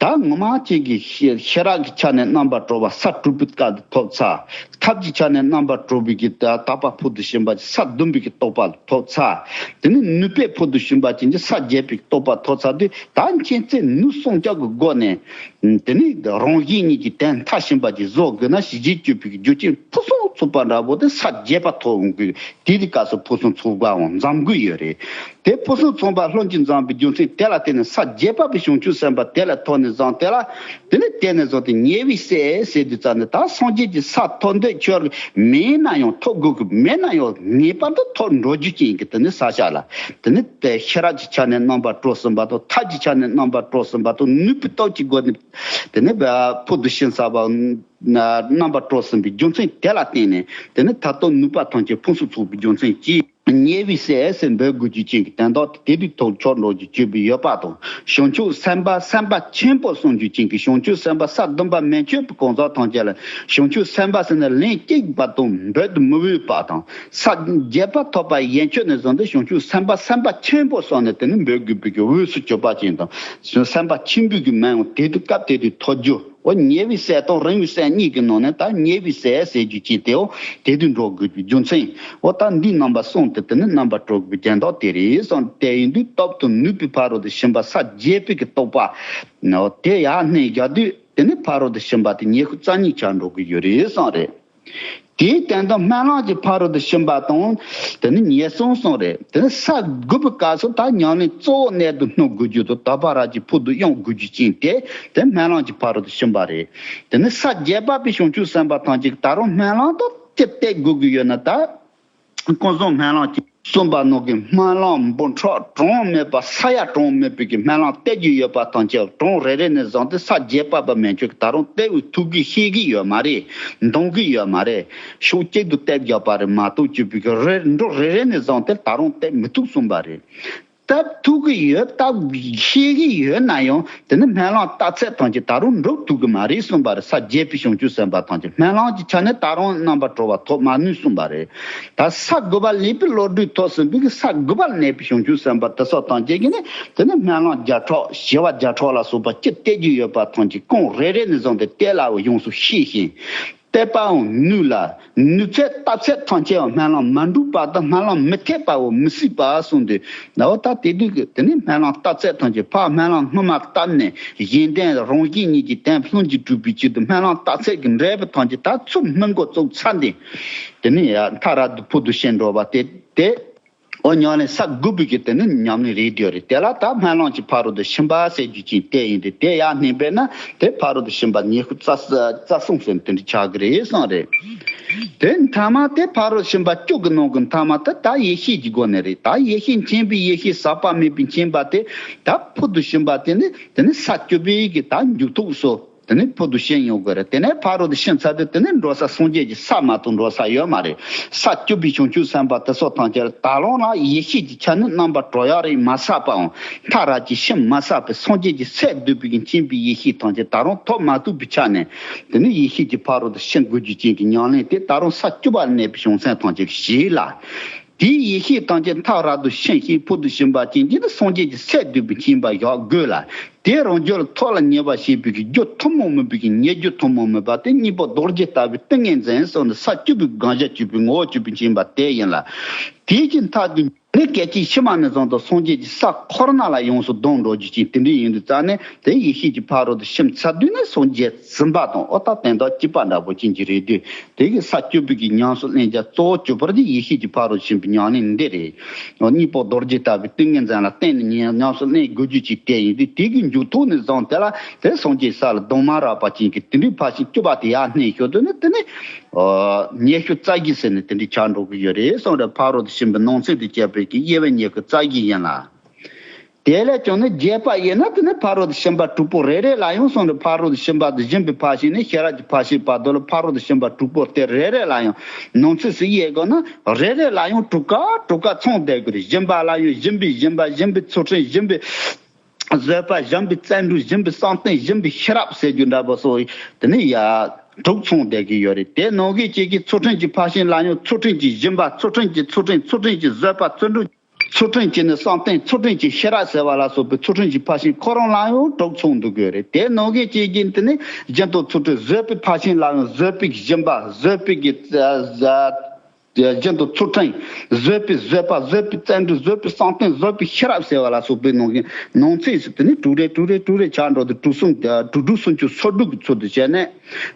ད་ངོ་མ་ཅན་གྱི་ཤེས་ཤེས་རབ་ཀྱི་ཆ་ནས་རྣམ་པར་གྲོལ་བ་ས་དྲུག་པའི་སྐབས་སུ་ཐོབ་ཚར། ཐབས་ཀྱི་ཆ་ནས་རྣམ་པར་གྲོལ་བའི་གི་དག་པ་ཕུལ་དུ་ཕྱིན་པ་ཅན་ས་བདུན་པའི་གི་རྟོགས་པ་ཐོབ་ཚར། དེ་ནས་ནུས་པས་ཕུལ་དུ་ཕྱིན་པ་ཅན་གྱི་ས་བརྒྱད་པའི་རྟོགས་པ་ཐོབ་ཚར་དུས་ད་མཁྱེན་བརྩེ་ནུས་གསུམ་ཀ་གི་སྒོ་ནས། དེ་ནས་རང་བཞིན་གཉིས་ཀྱི་དོན་མཐར་ཕྱིན་པ་ཅིག་བཟོ་དགོས་ན་ཞི་རྒྱས་སྤྱོད་པའི་རྒྱུ་རྐྱེན་ཕུན་སུམ་ཚོགས་པ་འདྲ་པོ་དེ་ས་བརྒྱད་པ་ཐོབ་འོང་དགོས། དེ་དུས་སྐབས་སུ་ཕུན་སུམ་ཚོགས་པའང་འཛོམས་དགོས་ཡོད་རེད། དེ་ཕུན་སུམ་ཚོགས་པ་ལྷུན་གྱིས་འཛོམས་པའི་རྒྱུ་མཚན་དེ་ལ་བརྟེན་ནས་ས་བརྒྱད་པ་པའི་བྱང་ཆུབ་སེམས་དཔའ་དེ་ལ་ཐོབ་ནས་བཟུང་དེ་ལ་དེ་ནས་དེ་ནས་བཟུང་སྟེ་ཉེ་བའི་སྲས་ཟེར་དུས་ཙམ་ནས་ད་སངས་རྒྱས་ཀྱི་ས་ཐོབ་འདོད་ཁྱོད་མེད་ན་ཡང་ཐོབ་དགོས་ཀྱི་མེད་ན་ཡང་ངེས་པར་དུ་ཐོབ་འགྲོ་རྒྱུ་ཅན་གྱི་དེ་ནས་ས་ཆ་ལ་དེ་ནས་དེ་ཤེས་རབ་ཀྱི་ཆ་ནས་རྣམ་པར་གྲོལ་ཟིན་པ་དང་ཐབས་ཀྱི་ཆ་ནས་རྣམ་པར་གྲོལ་ཟིན་པ་དང་ནུས་པའི་སྟོབས་ཀྱི་སྒོ་ནས་དེ་ནས་ཕུལ་དུ་ཕྱིན་ཚར་བ། རྣམ་པར་གྲོལ་ཟིན་པའི་རྒྱུ་མཚན་དེ་ལ་བརྟེན་ནས་དེ་ནི་མཐར་ཐུག་ནུས་པ་ཐམས་ཅད་ཕུན་སུམ་ཚོགས་པའི་རྒྱུ་མཚན་གྱིས་ཉེ་བའི་སྲས་ཟེར་འབོད་དགོས་རྒྱུ་ཅན་གྱི་དོན་དག་དེ་དུས་ཐོག་ཆོག་འགྲོ་རྒྱུ་བཅུག་པའི་ཡོད་པ་དང་། བྱང་ཆུབ་སེམས་དཔའ་སེམས་དཔའ་ཆེན་པོ་གསུང་རྒྱུ་ཅན་གྱི་བྱང་ཆུབ་སེམས་དཔའ་ས་བདུན་པ་མན་ཆད་པའི་གང་ཟག་ཐམས་ཅད་ལ་བྱང་ཆུབ་སེམས་དཔའ་ཟེར་ནས་ལན་གཅིག་བར་དུ་འབོད་དུ་མི་འོས་པ་དང་། ས་བརྒྱད་པ་ཐོབ་པ་ཡན་ཆད་ནས་བཟུང་སྟེ་བྱང་ཆུབ་སེམས་དཔའ་སེམས་དཔའ་ཆེན་པོ་གསུངས་ནས་དེ་ནི་འབོད་དགོས་པའི་གི་དབུས་སུ་གྱུར་པ་ཅན་དང་། སེམས་དཔའ་ཆེན་པོའི་གི་མིང་དེ་དུས་སྐབས་དེ་དུས་ཐོབ་རྒྱུ། འོ་ཉེ་བའི་སྲས་དང་རིང་བའི་སྲས་གཉིས་ཀྱི་ནང་ནས་ད་ཉེ་བའི་སྲས་ཟེར་རྒྱུ་ཅིག་དེའོ་དེ་དུས་འགྲོ་དགོས་རྒྱུ་རྒྱུ་མཚན། འོ་ད་འདི་རྣམ་པ་གསུམ་དེ་དེ་ནི་རྣམ་པར་གྲོལ་དགོས་རྒྱུ་དོན་དག་དེ་རེད་གསུངས། དེ་ཡིན་དུས་སྟོབས་དང་ནུས་པའི་ཕ་རོལ་ཏུ་ཕྱིན་པ་ས་བརྒྱད་པའི་གི་རྟོགས་པ། འོ་དེ་ཡར་བསྣན་རྒྱག་དུས་དེ་ནི་ཕ་རོལ་ཏུ་ཕྱིན་པ་དེ་ཉི་ཤུ་རྩ་གཉིས་ཆགས་འགྲོ་གི་ཡོད་རེད་གསུངས་རེད། དེའི་སྟེང་དུ་སྨོན་ལམ་གྱི་ཕ་རོལ་ཏུ་ཕྱིན་པ་དང་། དེ་ནི་ཉེར་གསུམ་གསུངས་རེད། དེ་ནི་ས་དགུ་པའི་སྐབས་སུ་ད་ཉམས་ལེན་གཙོ་བོ་གནད་དུ་སྣུན་དགོས་རྒྱུ་དང་དག་པ་རབ་ཀྱི་ཕུག་ཏུ་གཡེང་དགོས་རྒྱུ་ཅན་དེ་དེ་སྨོན་ལམ་གྱི་ཕ་རོལ་ཏུ་ཕྱིན་པ་རེད། དེ་ནི་ས་བརྒྱད་པ་པའི་བྱང་ཆུབ་སེམས་དཔའ་ཐམས་ཅད་ད་རུང་སྨོན་ལམ་དུ་ཅི་གཏད་དགོས་ཀྱི་ཡོད་ན་ད། ཀུན་བཟང་སྨོན་ལམ་གྱི་ གསུངས་པ་ནང་གི་སྨོན་ལམ་འབུམ་ཕྲག་གྲངས་མེད་པ་ས་ཡ་གྲངས་མེད་པའི་གི་སྨོན་ལམ་བཏབ་རྒྱུ་ཡོད་པ་ཐམས་ཅད་གྲངས་རེ་རེ་ནས་བཟུང་སྟེ་ས་བརྒྱད་པ་བར་མན་ཆད་ཀྱི་ད་རུང་བཏབ་པའི་ཐུགས་ཀྱིས་ཤེས་ཀྱི་ཡོད་མ་རེད། འདང་གི་ཡོད་མ་རེད། ཕྱོགས་གཅིག་ཏུ་བཏབ་བཞག་པ་རེད་མ་གཏོགས་བཅུ་པའི་གི་རེ་འགྲོ་རེ་རེ་ནས་བཟུང་སྟེ་ད་རུང་བཏབ་མི་ཐུབ་གསུངས་པ་རེད། བཏབ་ཐུབ་ཀྱི་ཡོད་བཏབ་ཤེས་ཀྱི་ཡོད་ན་ཡང་དེ་ནི་སྨོན་ལམ་བཏབ་ཚད་ཐམས་ཅད་ད་རུང་འགྲུབ་ཐུབ་ཀྱི་མ་རེད་གསུངས་པ་རེད། ས་བརྒྱད་པའི་བྱང་ཆུབ་སེམས་དཔའ་ཐམས་ཅད་སྨོན་ལམ་གྱི་ཆ་ནས་ད་རུང་རྣམ་པར་གྲོལ་བ་ཐོབ་མ་ནུས་གསུངས་པ་རེད། ད་ས་དགུ་པ་ལེགས་པའི་བློ་གྲོས་ཐོབ་ཟིན་པའི་ས་དགུ་པ་ལ་གནས་པའི་བྱང་ཆུབ་སེམས་དཔའ་དེ་ཚོ་ཐམས་ཅད་ཀྱིས་ནི་དེ་ནི་སྨོན་ལམ་བརྒྱ་ཕྲག་བྱེ་བ་བརྒྱ་ཕྲག་ལ་སོགས་པ་ཅི་བཏབ་རྒྱུ་ཡོད་པ་ཐམས་ཅད་གང་རེ་རེ་ནས་བཟུང་སྟེ་བཏབ་སླ་བོ་ཡོངས་སུ་ཤེས་ཤིང་། བཏབ་པའང་ནུས་ལ། ནུས་ཚད་བཏབ་ཚད་ཐམས་ཅད་སྨོན་ལམ་མ་འགྲུབ་པ་དང་སྨོན་ལམ་མི་འཐད་པའོ་མི་སྲིད་པ་གསུངས་ཏེ། ད་འོ་ད་དེ་དུས་ཀྱི་དེ་ནི་སྨོན་ལམ་བཏབ་ཚད་ཐམས་ཅད་ཕར་སྨོན་ལམ་སྔོན་མ་བཏབ་ནས་གཞན་དོན་རང་གཞན་གཉིས་ཀྱི་དོན་ལྷུན་གྱིས་གྲུབ་པའི་ཆེད་དུ་སྨོན་ལམ་བཏབ་ཚད་ཀྱི་འབྲས་བུ་ཐམས་ཅད་ད་ཚུར་སྨིན་འགོ་བཙུགས་ཚར་ཏེ། དེ་ནི་ཡང་མཐའ་རབ་ཏུ་ཕུལ་དུ་ཕྱིན་འགྲོ་བ་དེ་དེ། འོ་ཉམས་ལེན་ས་དགུ་པའི་གི་དེ་ནི་ཉམས་ལེན་རེད་དེ་རེད། དེ་ལ་ད་སྨོན་ལམ་གྱི་ཕ་རོལ་ཏུ་ཕྱིན་པ་ཟེར་རྒྱུ་ཅིག་དེ་ཡིན་ཏེ། དེ་ཡར་བསྣན་པས་ན་དེ་ཕ་རོལ་ཏུ་ཕྱིན་པ་ཉི་ཤུ་རྩ་རྩ་གསུམ་ཟེར་དེ་འདྲ་ཆགས་ཀྱི་རེད་གསུངས་རེད། དེ་མཐའ་མ་དེ་ཕ་རོལ་ཏུ་ཕྱིན་པ་བཅུ་གི་ནང་གི་མཐའ་མ་དེ་ད་ཡེ་ཤེས་ཀྱི་སྒོ་ནས་རེད། ད་ཡེ་ཤེས་མཁྱེན་པའི་ཡེ་ཤེས་ཟག་པ་མེད་པའི་མཁྱེན་པ་དེ་ད་ཕུལ་དུ་ཕྱིན་པ་དེ་ནི་དེ་ནི་ས་བཅུ་པའི་གི་ད་མཇུག་ཐོགས་སོ། དེ་ནས་ཕུལ་དུ་ཕྱིན་ཡོང་གི་རེད། དེ་ནས་ཕ་རོལ་ཏུ་ཕྱིན་ཚར་དུས་དེ་ནས་འགྲོ་ས་སངས་རྒྱས་ཀྱི་ས་མ་གཏོགས་འགྲོ་ས་ཡོད་མ་རེད། ས་བཅུ་པའི་བྱང་ཆུབ་སེམས་དཔའ་དེ་ཚོ་ཐམས་ཅད་ད་ལོང་ལ་ཡེ་ཤེས་ཀྱི་ཆ་ནས་རྣམ་པར་གྲོལ་ཡག་རེད་མ་བསགས་པའང་མཐའ་རབ་ཀྱི་ཕྱིན་མ་བསགས་པའི་སངས་རྒྱས་ཀྱི་སས་བསྡུས་པའི་མཁྱེན་པའི་ཡེ་ཤེས་ཐམས་ཅད་ད་རུང་ཐོབ་མ་ཐུབ་པའི་ཆ་ནས། དེ་ནས་ཡེ་ཤེས་ཀྱི་ཕ་རོལ་ཏུ་ཕྱིན་དགོས་རྒྱུ་ཅན་གྱི་ཉམས་ལེན་དེ་ད་རུང་ས་བཅུ་པ་ལ་གནས་པའི་བྱང་སེམས་ཐམས་ཅད་ཞིག་ལ། དེའི་ཡེ་ཤེས་ཐམས་ཅད་མཐའ་རབ་ཏུ་ཕྱིན་ཞིང་ཕུལ་དུ་ཕྱིན་པ་ཅན་གྱིས་ནི་སངས་རྒྱས་ཀྱི་སས་བསྡུས་པའི་མཁྱེན་པ་བཞག་དགོས་ལ། དེ་རང་རྒྱུད་ལ་ཐོགས་ལ་ཉེ་བར་བྱེད་པའི་གི་རྒྱུ་ཐུན་མོང་མིན་པའི་གི་ཉེ་རྒྱུ་ཐུན་མོང་མིན་པ་དེ་གཉེན་པོ་རྡོ་རྗེ་ལྟ་བུའི་ཏིང་ངེ་འཛིན་གསུངས་ནས་ས་བཅུ་པའི་གི་གང་ཞག་བཅུ་པའི་ངོ་བོ་བཅུ་པའི་མཁྱེན་པ་དེ་ཡིན་ལ། དེའི་ཕྱིར་མཐའ་དུས་ནི་སྐད་ཅིག་ཕྱི་མ་ནས་བཟུང་དུ་སངས་རྒྱས་ཀྱི་ས་འཁོར་ན་ལ་ཡོངས་སུ་ལྡང་འགྲོ་རྒྱུ་ཅན་དེ་འདྲ་ཡིན་དུས་ཙང་ནས་དེ་ཡེ་ཤེས་ཀྱི་ཕ་རོལ་ཏུ་ཕྱིན་ཚར་དུས་ནི་སངས་རྒྱས་ཟིན་པ་དང་འོ་ད་དོན་དག་གཅིག་པ་འདྲ་པོ་ཅན་གྱི་རེད་དུས། དེ་གི་ས་བཅུ་པའི་གི་ཉམས་སུ་ལེན་རྒྱུ་གཙོ་བོ་གྱུར་པར་གྱི་ཡེ་ཤེས་ཀྱི་ཕ་རོལ་ཕྱིན་པའི་ཉམས་ལེན་འདི་རེད། གཉེན་པོ་རྡོ་རྗེ་ལྟ་བུའི་ཏིང་ངེ་འཛིན་ལ་བརྟེན་ནས་ཉམས་སུ་ལེན་དགོས་རྒྱུ་ཅིག་དེ་ཡིན་དུས་དེ་གི་མཇུག་ཐོགས་ནས་བཟུང་དེ་ལ་དེ་སངས་རྒྱས་ས་ལ་གདོང་མ་རག་པ་ཅན་གྱི་དེ་འདྲའི་ཕར་ཕྱིན་བཅུ་པ་དེ་ཡར་བསྣན་ཞོར་དུ་ནི་དེ་ནི་ཉི་ཤུ་རྩ་བཞི་ཟེར་ནས་དེ་འདྲའི་ཆགས་འགྲོ་གི་ཡོད་རེད་གསུངས་རེད། ཕ་རོལ་ཏུ་ཕྱིན་པའི་ནང་ཚན་དུ་བཅད་པའི་གི་དབྱེ་བས་ཉི་ཤུ་རྩ་བཞི་ཡིན་ལ། དེ་ལས་ཀྱང་ནི་བརྒྱད་པ་ཡིན་ན་དེ་ནི་ཕ་རོལ་ཏུ་ཕྱིན་པ་དྲུག་པོ་རེ་རེ་ལ་ཡང་གསུངས་ཏེ། ཕ་རོལ་ཏུ་ཕྱིན་པ་དང་སྦྱིན་པའི་ཕར་ཕྱིན་ནས་ཤེས་རབ་ཀྱི་ཕར་ཕྱིན་བར་དོ་ལ་ཕ་རོལ་ཏུ་ཕྱིན་པ་དྲུག་པོ་དེ་རེ་རེ་ལ་ཡང་ནང་ཚན་ཟེར་དབྱེ་དགོས་ན་རེ་རེ་ལ་ཡང་དྲུག་ཀ་དྲུག་ཀ་ཚང་བསྡད་དགོས་རེད། སྦྱིན་པ་ལ་ཡང་སྦྱིན་པའི་སྦྱིན་པ་སྦྱིན་པའི་ཚུལ་ཁྲིམས་སྦྱིན་པའི་བཟོད་པ་སྦྱིན་པའི་བརྩོན་འགྲུས་སྦྱིན་པའི་བསམ་གཏན་སྦྱིན་པའི་ཤེས་རབ་ཟེར་རྒྱུ་འདྲ་པོ་སོགས་དེ་ནི་ཡ་དྲུག་ཚང་བསྡད་ཀྱི་ཡོད་རེད། དེ་ནང་གི་གཅིག་གི་ཚུལ་ཁྲིམས་ཀྱི་ཕར་ཕྱིན་ལ་ཡང་ཚུལ་ཁྲིམས་ཀྱི་སྦྱིན་པ་ཚུལ་ཁྲིམས་ཀྱི་ཚུལ་ཁྲིམས་ཚུལ་ཁྲིམས་ཀྱི་བཟོད་པ་བརྩོན་འགྲུས། ཚུལ་ཁྲིམས་ཀྱི་ནི་བསམ་གཏན་ཚུལ་ཁྲིམས་ཀྱི་ཤེས་རབ་ཟེར་བ་ལ་སོགས་པའི་ཚུལ་ཁྲིམས་ཀྱི་ཕར་ཕྱིན་ཁོ་རང་ལ་ཡང་དྲུག་ཚང་འདུ་དགོས་རེད། དེ་ནང་གི་གཅིག་གི་དེ་ནི་སྦྱིན་དང་ཚུལ་ཁྲིམས་བཟོད་པའི་ཕར་ཕྱིན་ལ་ཡང་བཟོད་པའི་སྦྱིན་པ་བཟོད་པའི་གི་སྦྱིན་དང་ཚུལ་ཁྲིམས་བཟོད་པའི་བཟོད་པ་བཟོད་པའི་བརྩོན་འགྲུས་བཟོད་པའི་བསམ་གཏན་བཟོད་པའི་ཤེས་རབ་ཟེར་བ་ལ་སོགས་པའི་ནང་གི་ནང་ཚན་ཟེར་དེ་ནི་དྲུག་རེ་དྲུག་རེ་དྲུག་རེ་ཆགས་འགྲོ་དུས་དྲུག་གསུམ་དྲུག་དྲུག་སུམ་ཅུ་སོ་དྲུག་གི་ཚུལ་དུ་བྱས་ནས།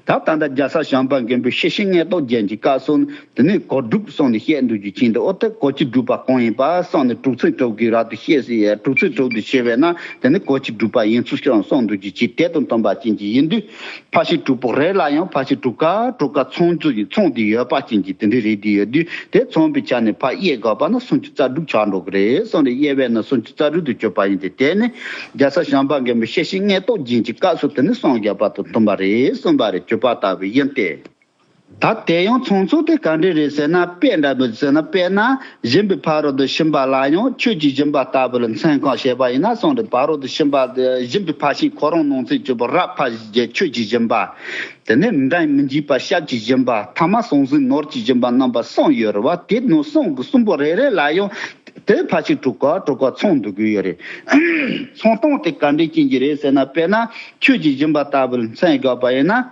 ད་ད་ལྟ་རྒྱལ་ཚབ་བྱམས་པ་མགོན་པོས་ཤེར་ཕྱིན་མངོན་རྟོགས་རྒྱན་གྱི་སྐབས་སུ་དེ་ནས་གོ་དྲུག་གསུངས་ནས་བཤད་འདུག་རྒྱུ་ཅན་དེ་འོ་དེ་གོ་ཆ་དྲུག་པ་གང་ཡིན་པ་གསུངས་ནས་དྲུག་ཚན་དྲུག་གི་རབ་ཏུ་བཤད་ཟེར་ཡ་དྲུག་ཚན་དྲུག་ཏུ་བཤད་པས་ན་དེ་ནས་གོ་ཆ་དྲུག་པ་ཡིན་ཚུལ་ཤོད་གསུངས་འདུག་རྒྱུ་ཅན་དེ་དང་མཐུན་པ་ཅན་གྱི་ཡིན་དུས་ཕར་ཕྱིན་དྲུག་པོ་རེ་ལ་ཡང་ཕར་ཕྱིན་དྲུག་ཀ་དྲུག་ཀ་ཚང་ཚུལ་གྱི་ཚང་དེ་ཡོད་པ་ཅན་གྱི་དེ་འདྲའི་རེད་དེ་ཡོད་དུས་དེ་ཚང་བའི་ཆ་ནས་ཕར་དབྱེ་དགོས་པ་ན་སུམ་ཅུ་རྩ་དྲུག་ཆགས་འགྲོ་གི་རེད་གསུངས་ནས་དབྱེ་བས་ན་སུམ་ཅུ་རྩ་དྲུག་ཏུ་གྱུར་པ་ཡིན་ཏེ། དེ་ནི་རྒྱལ་ཚབ་བྱམས་པ་མགོན་པོས་ཤེར་ཕྱིན་མངོན་རྟོགས་རྒྱན་གྱི་སྐབས་སུ་དེ་ནི་གསུངས་བཞག་པ་དང་མཐུན་པ་རེད་གསུངས་པ་རེད་གྱུར་པ་ལྟ་བུ་ཡིན་ཏེ། ད་དེ་ཡང་ཚང་ཚུལ་དེ་ག་འདྲ་རེད་ཟེར་ན་དཔེ་འདྲ་པོ་ཟེར་ན་དཔེར་ན་སྦྱིན་པའི་ཕ་རོལ་ཏུ་ཕྱིན་པ་ལ་ཡང་ཆོས་ཀྱི་སྦྱིན་པ་ལྟ་བུ་ལ་མཚན་གང་བྱས་པ་ཡིན་ན་གསུངས་ཏེ། ཕ་རོལ་ཏུ་ཕྱིན་པ་སྦྱིན་པའི་ཕར་ཕྱིན་ཁོ་རང་ནང་ཚན་གྱུར་པ་རབ་ཕར་ཕྱིན་ཆོས་ཀྱི་སྦྱིན་པ། དེ་ནས་འབྲལ་མི་འཇིགས་པ་སྐྱབས་ཀྱི་སྦྱིན་པ། ཐ་མ་ཟང་ཟིང་ནོར་གྱི་སྦྱིན་པ་རྣམ་པ་གསུམ་ཡོད་རེད་བ། དེ་ནང་གསུམ་གྱི་གསུམ་པོ་རེ་རེ་ལ་ཡང་དེ་ཕར་ཕྱིན་དྲུག་ཀ་དྲུག་ཀ་ཚང་འདུ་གི་ཡོད་རེད། ཚང་སྟངས་དེ་ག་འདྲ་ཅན་གྱི་རེད་ཟེར་ན་དཔེར་ན་ཆོས་ཀྱི་སྦྱིན་པ་ལྟ་བུ་ལ་མཚན་དགོས་པ་ཡིན་ན།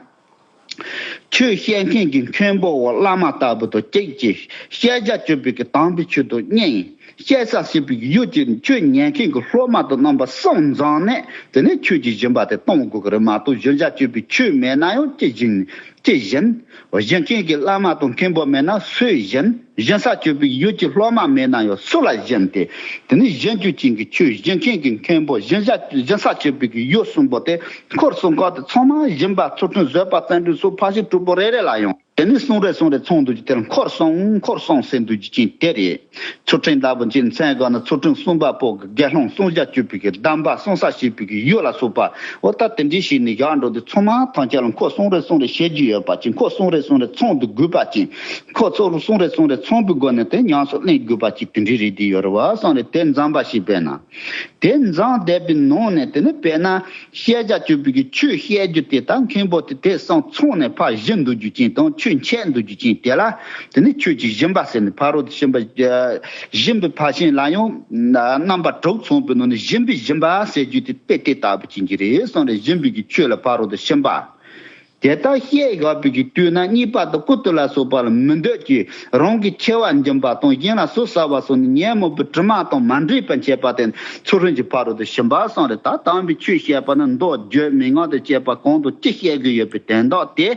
ཆོས་བཤད་མཁན་གྱི་མཁན་པོ་བླ་མ་ལྟ་བུ་དང་གཅིག་བྱས། བཤད་བྱ་སྤྱོད་པའི་གི་དམ་པའི་ཆོས་དང་གཉིས། བཤད་བྱ་སྤྱོད་པའི་གི་ཡུལ་གྱི་ཆོས་ཉན་མཁན་གྱི་སློབ་མ་དང་རྣམ་པ་གསུམ་འཛོམས་ནས་དེ་ནས་ཆོས་ཀྱི་སྦྱིན་པ་དེ་གཏོང་དགོས་ཀྱི་རེད་མ་གཏོགས་གཞན་བྱ་སྤྱོད་པའི་ཆོས་མེད་ན་ཡང་ཅི་བཞིན་ཅི་བཞིན། བཞེངས་མཁན་གྱི་བླ་མ་དང་མཁན་པོ་མེད་ན་སུས་བཞེངས། བཞེངས་ས་སྤྱོད་པའི་ཡུལ་གྱི་སློབ་མ་མེད་ན་ཡང་སུ་ལ་བཞེངས་ཏེ། དེ་ནི་བཞེངས་རྒྱུ་ཅན་གྱི་ཆོས་བཞེངས་མཁན་གྱི་མཁན་པོ་བཞེངས་བྱ་བཞེངས་ས་སྤྱོད་པའི་གི་ཡུལ་གསུམ་པོ་དེ་འཁོར་གསུམ་ཀ་དེ་ཚང་མ་སྦྱིན་པ་ཚུལ་ཁྲིམས་བཟོད་པ་བརྩོན་འགྲུས་སོགས་ཕར་ཕྱིན་དྲུག་པོ་རེ་རེ་ལ་ཡང་ དེ་ནས་གསུང་རེ་གསུང་རེ་ཚོང་འདུག་ཅིག་དེར་འཁོར་སོང་འཁོར་སོང་ཟེར་འདུག་ཅིག་ཅིང་དེ་རེད། ཚུལ་ཁྲིམས་ལྟ་བུ་ཅིག་མཚན་ག་ན་ཚུལ་ཁྲིམས་གསུམ་པ་པོ་གི་དགེ་སློང་གསུམ་བརྒྱ་བཅུ་པའི་གི་གདམས་པ་གསུང་ས་ཞེས་པའི་གི་ཡུལ་ལ་སོགས་པ། འོ་ད་དེ་འདྲའི་ཞིག་ནས་བཞག་འགྲོ་དུས་ཚང་མ་ཐམས་ཅད་ལ་འཁོར་སོང་རེ་སོང་རེ་བྱེད་རྒྱུ་ཡོད་པ་ཅིག་འཁོར་སོང་རེ་སོང་རེ་ཚོང་འདུག་དགོས་པ་ཅིག་འཁོར་ཚོ་རུ་སོང་རེ་སོང་རེ་ཚོང་པའི་སྒོ་ནས་དེ་ཉམས་སུ་ལེན་དགོས་པ་ཅིག་དེ་འདྲའི་རེད་དེ་ཡོད་རེད་བ་བསམ་རེ་དེ་མཛངས་པ་ཞིག་བས་ན། དེ་མཛངས་བསྡད་པའི་ནང་ནས་དེ་ནི་དཔེར་ན་ཤེས་བྱ་སྤྱོད་པའི་གི་ཆོས་བཤད་རྒྱུ་དེ་དང་མཁན་པོ་དེ་དེ་སང་ཚོང་ནས་ཕར་བཞིན་འདུག་རྒྱུ་ཅན་དང་ཆོས་འཆད་འདུག་རྒྱུ་ཅན་དེ་ལ་དེ་ནི་ཆོས་ཀྱི་སྦྱིན་པ་ཟེར་ནས་ཕ་རོལ་ཏུ་ཕྱིན་པ་སྦྱིན་པའི་ཕར་ཕྱིན་ལ་ཡང་རྣམ་པ་དྲུག་ཚང་པའི་ནང་ནས་སྦྱིན་པའི་སྦྱིན་པ་ཟེར་རྒྱུ་དེ་དཔེ་དེ་ལྟ་བུ་ཅན་གྱི་རེད་བསམ་རེད། སྦྱིན་པའི་གི་ཆོས་ལ་ཕ་རོལ་ཏུ་ཕྱིན་པ། དེ་ལྟར་བཤད་དགོས་པའི་གི་དུས་ན་གཉིས་པ་དང་ཀུ་ཏུ་ལ་སོགས་པ་ལ་མི་འདོད་ཀྱི་རང་གི་ཆེ་བ་འཇོམས་པ་དང་གཞན་ལ་ཟུར་ཟ་བ་སོགས་ནི་ཉོན་མོངས་པའི་དྲི་མ་དང་མ་འདྲེས་པར་བྱེད་པ་དེ་ཚུལ་ཁྲིམས་ཀྱི་ཕ་རོལ་ཏུ་ཕྱིན་པ་གསུངས་རེད། ད་དམ་པའི་ཆོས་བཤད་པ་ནི་མདོ་རྒྱུད་མན་ངག་དང་བཅས་པ་གང་དང་ཅི་བཤད་དགོས་ཡོད་པའི་དོན་དག་དེ།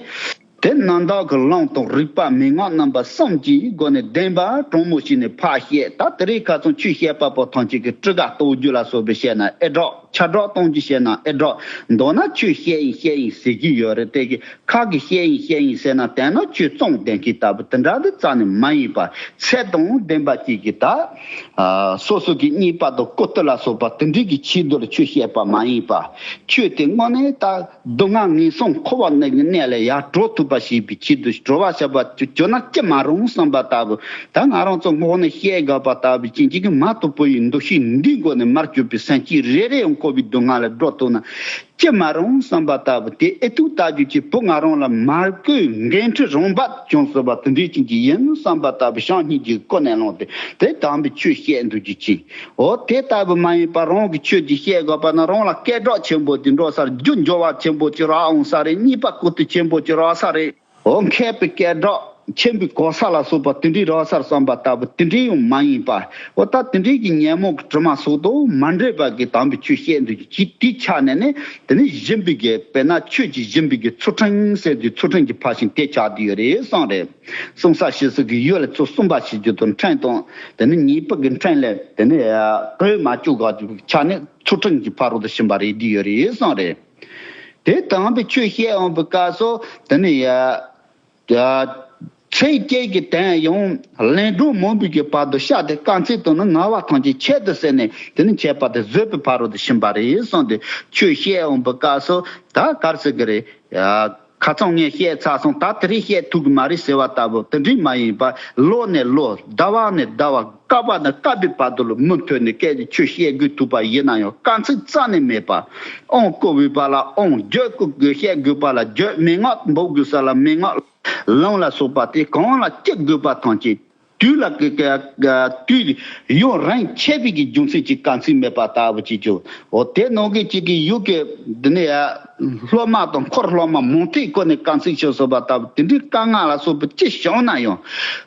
དེ་རྣམ་དག་གི་ལུང་དང་རིགས་པ་མན་ངག་རྣམ་པ་གསུམ་གྱི་སྒོ་ནས་བདེན་པ་དྲང་མོ་ཞིག་ནས་ཕར་བཤད། ད་དེ་རིང་ཁ་སང་ཆོས་བཤད་པ་པོ་ཐམས་ཅད་ཀྱིས་སྤྲི་དགའ་གཏོང་རྒྱུ་ལ་སོགས་པའི་བཤད་ན་ཨེ་དྲག་ཆ་དྲག་གཏོང་རྒྱུ་བཤད་ན་ཨེ་དྲག་མདོར་ན་ཆོས་བཤད་ཡིན་བཤད་ཡིན་ཟེར་གྱི་ཡོད་རེད། དེ་གི་ཁ་གི་བཤད་ཡིན་བཤད་ཡིན་ཟེར་ན་དོན་ན་ཆོས་བཙོང་བསྡད་མཁན་ལྟ་བུ་དེ་འདྲ་དེ་རྩ་ནས་མ་ཡིན་པ། ཚད་དང་ལྡན་པ་གཅིག་གིས་ད་ཨ་སོ་སོ་གི་གཉིས་པ་དང་ཀུ་ཏུ་ལ་སོགས་པ་དེ་འདྲའི་གི་ཆེད་དུ་ལ་ཆོས་བཤད་པ་མ་ཡིན་པ། ཆོས་དེ་དངོས་གནས་ད་སྡུག་བསྔལ་ངན་སོང་འཁོར་བ་ནང་གི་གནས་ལས་ཡར་གྲོལ་ཐུབ་པ་ཞིག་པའི་ཆེད་དུ་གྲོལ་བ་བྱ་བ་བྱོས་ན་ཅི་མ་རུང་བསམ་པ་ལྟ་བུ། ད་ང་རང་ཚོ་སྔོན་ནས་བཤད་དགོས་པ་ལྟ་བུ་ཅན་གཅིག་གི་མ་དོ་པོ་ཡི་འདུ་ཤེས་འདིའི་སྒོ་ནས་མར་གྱུར་པའི་སེམས་ཅན་རེ་རེ་ཡང་འཁོར་བའི་སྡུག་བསྔལ་ལས་སྒྲོལ་ཐུབ་ན་ཅི་མ་རུང་བསམ་པ་ལྟ་བུ། དེ་ཨེ་ཐུག་ལྟ་རྒྱུ་གཅིག་བུ་ང་རང་ལ་མ་བསྐོས་འགན་འཁྲི་རང་འབབ་བྱུང་ཟེར་བ་དེ་འདྲའི་ཅན་གཅིག་ཡིན་བསམ་པ་ལྟ་བུ་བྱམས་སྙིང་རྗེའི་སྒོ་ནས་བླངས་ཏེ་དེ་དམ་པའི་ཆོས་བཤད་འདུག་རྒྱུ་ཅིག་འོ་དེ་ལྟ་བུ་མ་ཡིན་པར་རང་གི་ཆོས་ཀྱི་བཤད་དགོས་པ་ན་རང་ལ་སྐད་གྲགས་ཆེན་པོ་ཅིག་འགྲོ་སར་རྒྱུ་འབྱོར་བ་ཆེན་པོ་ཅིག་རག་འོང་ས་རེད། གཉིས་པ་ཀུ་ཏུ་ཆེན་པོ་ཅིག་རག་ས་རེད། འོ་མཁས་པའི་སྐད་གྲགས་ཆེན་པོའི་གོ་ས་ལ་སོགས་པ་དེ་འདྲའི་རག་སར་བསམ་པ་ལྟ་བུ་དེ་འདྲའི་ཡང་མ་ཡིན་པ། འོ་ད་དེ་འདྲའི་གི་ཉོན་མོངས་ཀྱི་དྲི་མ་སོགས་དང་མ་འདྲེས་པ་གི་དམ་པའི་ཆོས་བཤད་འདུག་རྒྱུ་ཅིག་དེའི་ཆ་ནས་ནི་དེ་ནི་སྦྱིན་པའི་གི་དཔེར་ན་ཆོས་ཀྱི་སྦྱིན་པའི་གི་ཚུལ་ཁྲིམས་ཟེར་དུས་ཚུལ་ཁྲིམས་ཀྱི་ཕར་ཕྱིན་དེ་ཆགས་བསྡད་ཡོད་རེད་གསུངས་རེད། གསུང་ས་ཞེས་སོགས་ཀྱི་ཡུལ་ལ་ཚུལ་གསུམ་པ་ཞེས་བརྗོད་དོ། ཁྲིམས་དང་དེ་ནི་ཉེས་པ་གི་ཁྲིམས་ལས་དེ་ནི་གོས་མ་བཅུག་ག་ཆ་ནས་ཚུལ་ཁྲིམས་ཀྱི་ཕ་རོལ་ཏུ་ཕྱིན་པ་རེད་བསྡད་ཡོད་རེད་གསུངས་རེད། དེ་དམ་པའི་ཆོས་བཤད་འོང་བའི་སྐབས་སུ་དེ་ནི་ཡ། ཚེ་སྐྱེས་ཀྱི་དོན་ཡང་ལན་གྲངས་མང་པོའི་གི་བར་དུ་བཤད་དེ་དཀའ་ཚེགས་དང་ནི་ངལ་བ་ཐམས་ཅད་ཆེད་དུ་བསྲེས་ནས་དེ་ནི་འཆད་པ་དེ་བཟོད་པའི་ཕ་རོལ་ཏུ་ཕྱིན་པ་རེད་གསུངས་ཏེ། ཆོས་བཤད་འོང་བའི་སྐབས་སུ་ད་ག་རེ་ཟེར་གི་རེད། ཁ་སང་ངས་བཤད་ཚར་སོང་། ད་དེ་རིང་བཤད་ཐུབ་ཀྱི་མ་རེད་ཟེར་བ་ལྟ་བུ་དེ་འདྲའི་མ་ཡིན་པར་ལོ་ནས་ལོ་ཟླ་བ་ནས་ཟླ་བ་བསྐལ་པ་ནས་བསྐལ་པའི་བར་དུ་ལ་མུ་མཐུད་ནས་སྐད་ཀྱི་ཆོས་བཤད་དགོས་ཐུབ་པ་ཡིན་ན་ཡང་དཀའ་ཚེགས་རྩ་ནས་མེད་པ། དབང་བསྐུར་དགོས་པ་ལ་དབང་། རྒྱུད་བསྐུལ་དགོས་བཤད་དགོས་པ་ལ་རྒྱུད། མན་ངག་འབུལ་དགོས་ས་ལ་མན་ངག་ལུང་ལ་སོགས་པ་དེ་གང་ལ་ཅི་དགོས་པ་ཐམས་ཅད་དུས་ལ་དུས་ཡུན་རིང་ཆད་པའི་གི་རྒྱུ་མཚན་གྱིས་དཀའ་ཚེགས་མེད་པ་ལྟ་བུ་ཅིག་གྱུར། འོ་དེ་ནང་གི་གཅིག་གི་ཡུལ་གི་འདི་ནས་སློབ་མ་དང་འཁོར་སློབ་མ་མང་ཐོས་སྐོར་ནས་དཀའ་ཚེགས་ཆེ་སོགས་པ་ལྟ་བུ་དེ་འདྲའི་དཀའ་ངལ་ལ་སོགས་པ་ཅི་བྱུང་ན་ཡང་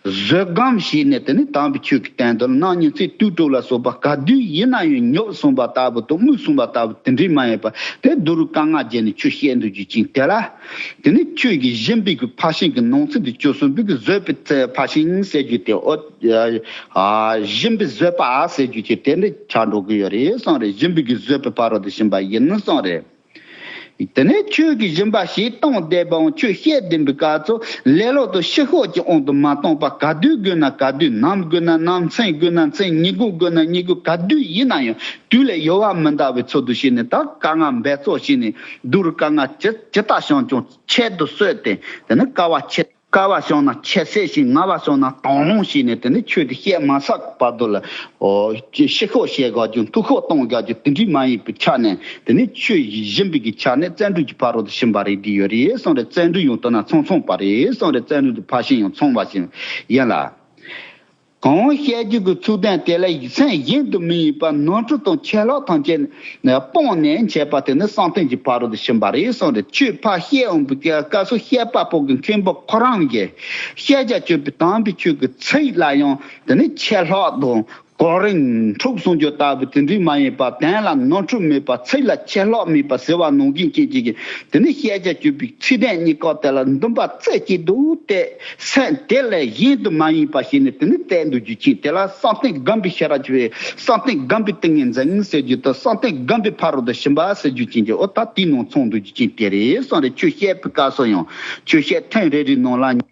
བཟོད་སྒོམ་བྱས་ནས་དེ་ནི་དམ་པའི་ཆོས་ཀྱི་སྟེང་དུ་ནམ་ཉིན་ཚེ་དུས་དྲུག་ལ་སོགས་པ་ག་དུས་ཡིན་ན་ཡང་ཉོབ་སོང་བ་ལྟ་བུ་དང་མུད་སོང་བ་ལྟ་བུ་དེ་འདྲའི་མ་ཡིན་པ་དེ་སྡུག་རུས་དཀའ་ངལ་བརྒྱབ་ནས་ཆོས་བཤད་འདུག་རྒྱུ་ཅན་དེ་ལ། དེ་ནི་ཆོས་ཀྱི་སྦྱིན་པའི་གི་ཕར་ཕྱིན་གྱི་ནང་ཚན་དུ་བཅུ་གསུམ་པའི་གི་བཟོད་པའི་ཕར་ཕྱིན་ཟེར་རྒྱུ་དེ། འོ་ཨ་སྦྱིན་པའི་བཟོད་པ་ཟེར་རྒྱུ་ཅིག་དེ་འདྲ་ཆགས་འགྲོ་གི་ཡོད་རེད་གསུངས་རེད། སྦྱིན་པའི་གི་བཟོད་པའི་ཕ་རོལ་ཏུ་ཕྱིན་པ་ཡིན་གསུངས་རེད། དེ་ནས་ཆོས་ཀྱི་སྦྱིན་པ་ཞིག་གཏོང་བསྡད་པའང་ཆོས་བཤད་བསྡད་པའི་སྐབས་སུ་ལེ་ལོ་དང་ཕྱི་ཤོག་གི་དབང་དུ་མ་གཏོང་བར་ག་དུས་དགོས་ན་ག་དུས། ནམ་དགོས་ན་ནམ། མཚན་དགོས་ན་མཚན། ཉིན་གུང་དགོས་ན་ཉིན་གུང་། ག་དུས་ཡིན་ན་ཡང་དུས་ལས་ཡོལ་བ་མི་འདའ་བའི་ཚུལ་དུ་བྱས་ནས་ད་དཀའ་ངལ་འབད་རྩོལ་བྱས་ནས་སྡུག་རུས་དཀའ་ངལ་ཇི་ཇི་ལྟར་བྱུང་ཀྱང་ཆེད་དུ་གསོས་ཏེ་དེ་ནི་དཀའ་བ་ཆེ། དཀའ་བ་བྱུང་ན་ཁྱད་བསད་ཤིང་ངལ་བ་བྱུང་ན་དང་བླངས་བྱས་ནས་དེ་ནི་ཆོས་དེ་བཤད་མ་ཚར་བར་དུ་ལ་འོ་ཕྱི་ཤོག་བཤད་དགོས་རྒྱུ། འཐུས་ཤོག་གཏོང་དགོས་རྒྱུ་དེ་འདྲའི་མ་ཡིན་པའི་ཆ་ནས་དེ་ནི་ཆོས་སྦྱིན་པའི་གི་ཆ་ནས་བརྩོན་འགྲུས་ཀྱི་ཕ་རོལ་ཏུ་ཕྱིན་པ་རེད་བསྡད་ཡོད་རེད་གསུངས་རེད། བརྩོན་འགྲུས་ཡང་དོ་ན་ཚང་ཚང་པ་རེད་གསུངས་རེད། བརྩོན་འགྲུས་ཀྱི་ཕར་ཕྱིན་ཡང་ཚང་བ་ཞིག་ཡིན་ལ། གང་བཤད་རྒྱུ་གི་ཚིག་དོན་དེ་ལ་སེམས་གཞན་དུ་མི་ཡིན་པར་ནོར་འཁྲུལ་དང་ཆད་ལྷག་ཐམས་ཅད་སྤངས་ནས་འཆད་པ་དེ་ནི་བསམ་གཏན་གྱི་ཕ་རོལ་ཏུ་ཕྱིན་པ་རེད་གསུངས་རེད། ཆོས་ཕར་བཤད་འོང་བའི་སྐབས་སུ་བཤད་པ་པོ་གི་མཁན་པོ་ཁོ་རང་གིས་བཤད་བྱ་སྤྱོད་པའི་དམ་པའི་ཆོས་ཀྱི་ཚིག་ལ་ཡང་དེ་ནི་ཆད་ལྷག་དང་གོ་རིམ་འཁྲུག་གསུང་རྒྱུ་ལྟ་བུ་དེ་འདྲའི་མ་ཡིན་པར་དོན་ལ་ནོར་འཁྲུལ་མེད་པ། ཚིག་ལ་ཆད་ལྷག་མེད་པ་ཟེར་བ་ནང་བཞིན་ཅན་གཅིག་གིས་དེ་ནི་བཤད་བྱ་སྤྱོད་པའི་ཚིག་དོན་གཉིས་ཀ་དེ་ལ་འདུན་པ་རྩེ་གཅིག་ཏུ་གཏད། སེམས་དེ་ལས་གཞན་དུ་མ་ཡིན་པ་ཞིག་ནི་དེ་ནི་གཏད་འདུག་རྒྱུ་ཅན་དེ་ལ་བསམ་གཏན་སྒོམ་པའི་ཤེས་རབ་ཀྱི་བསམ་གཏན་སྒོམ་པའི་ཏིང་ངེ་འཛིན་ཟེར་རྒྱུ་དང་བསམ་གཏན་སྒོམ་པའི་ཕ་རོལ་ཏུ་ཕྱིན་པ་ཟེར་རྒྱུ་ཅན་གྱི་འོ་ད་དེའི་ནང་ཚང་འདུག་རྒྱུ་ཅན་དེ་རེད་གསུངས་རེད། ཆོས་བཤད་པའི་སྐབས་སུ་ཡང་ཆོས་བཤད་ཐེངས་རེ་རེའི་ནང་ལ།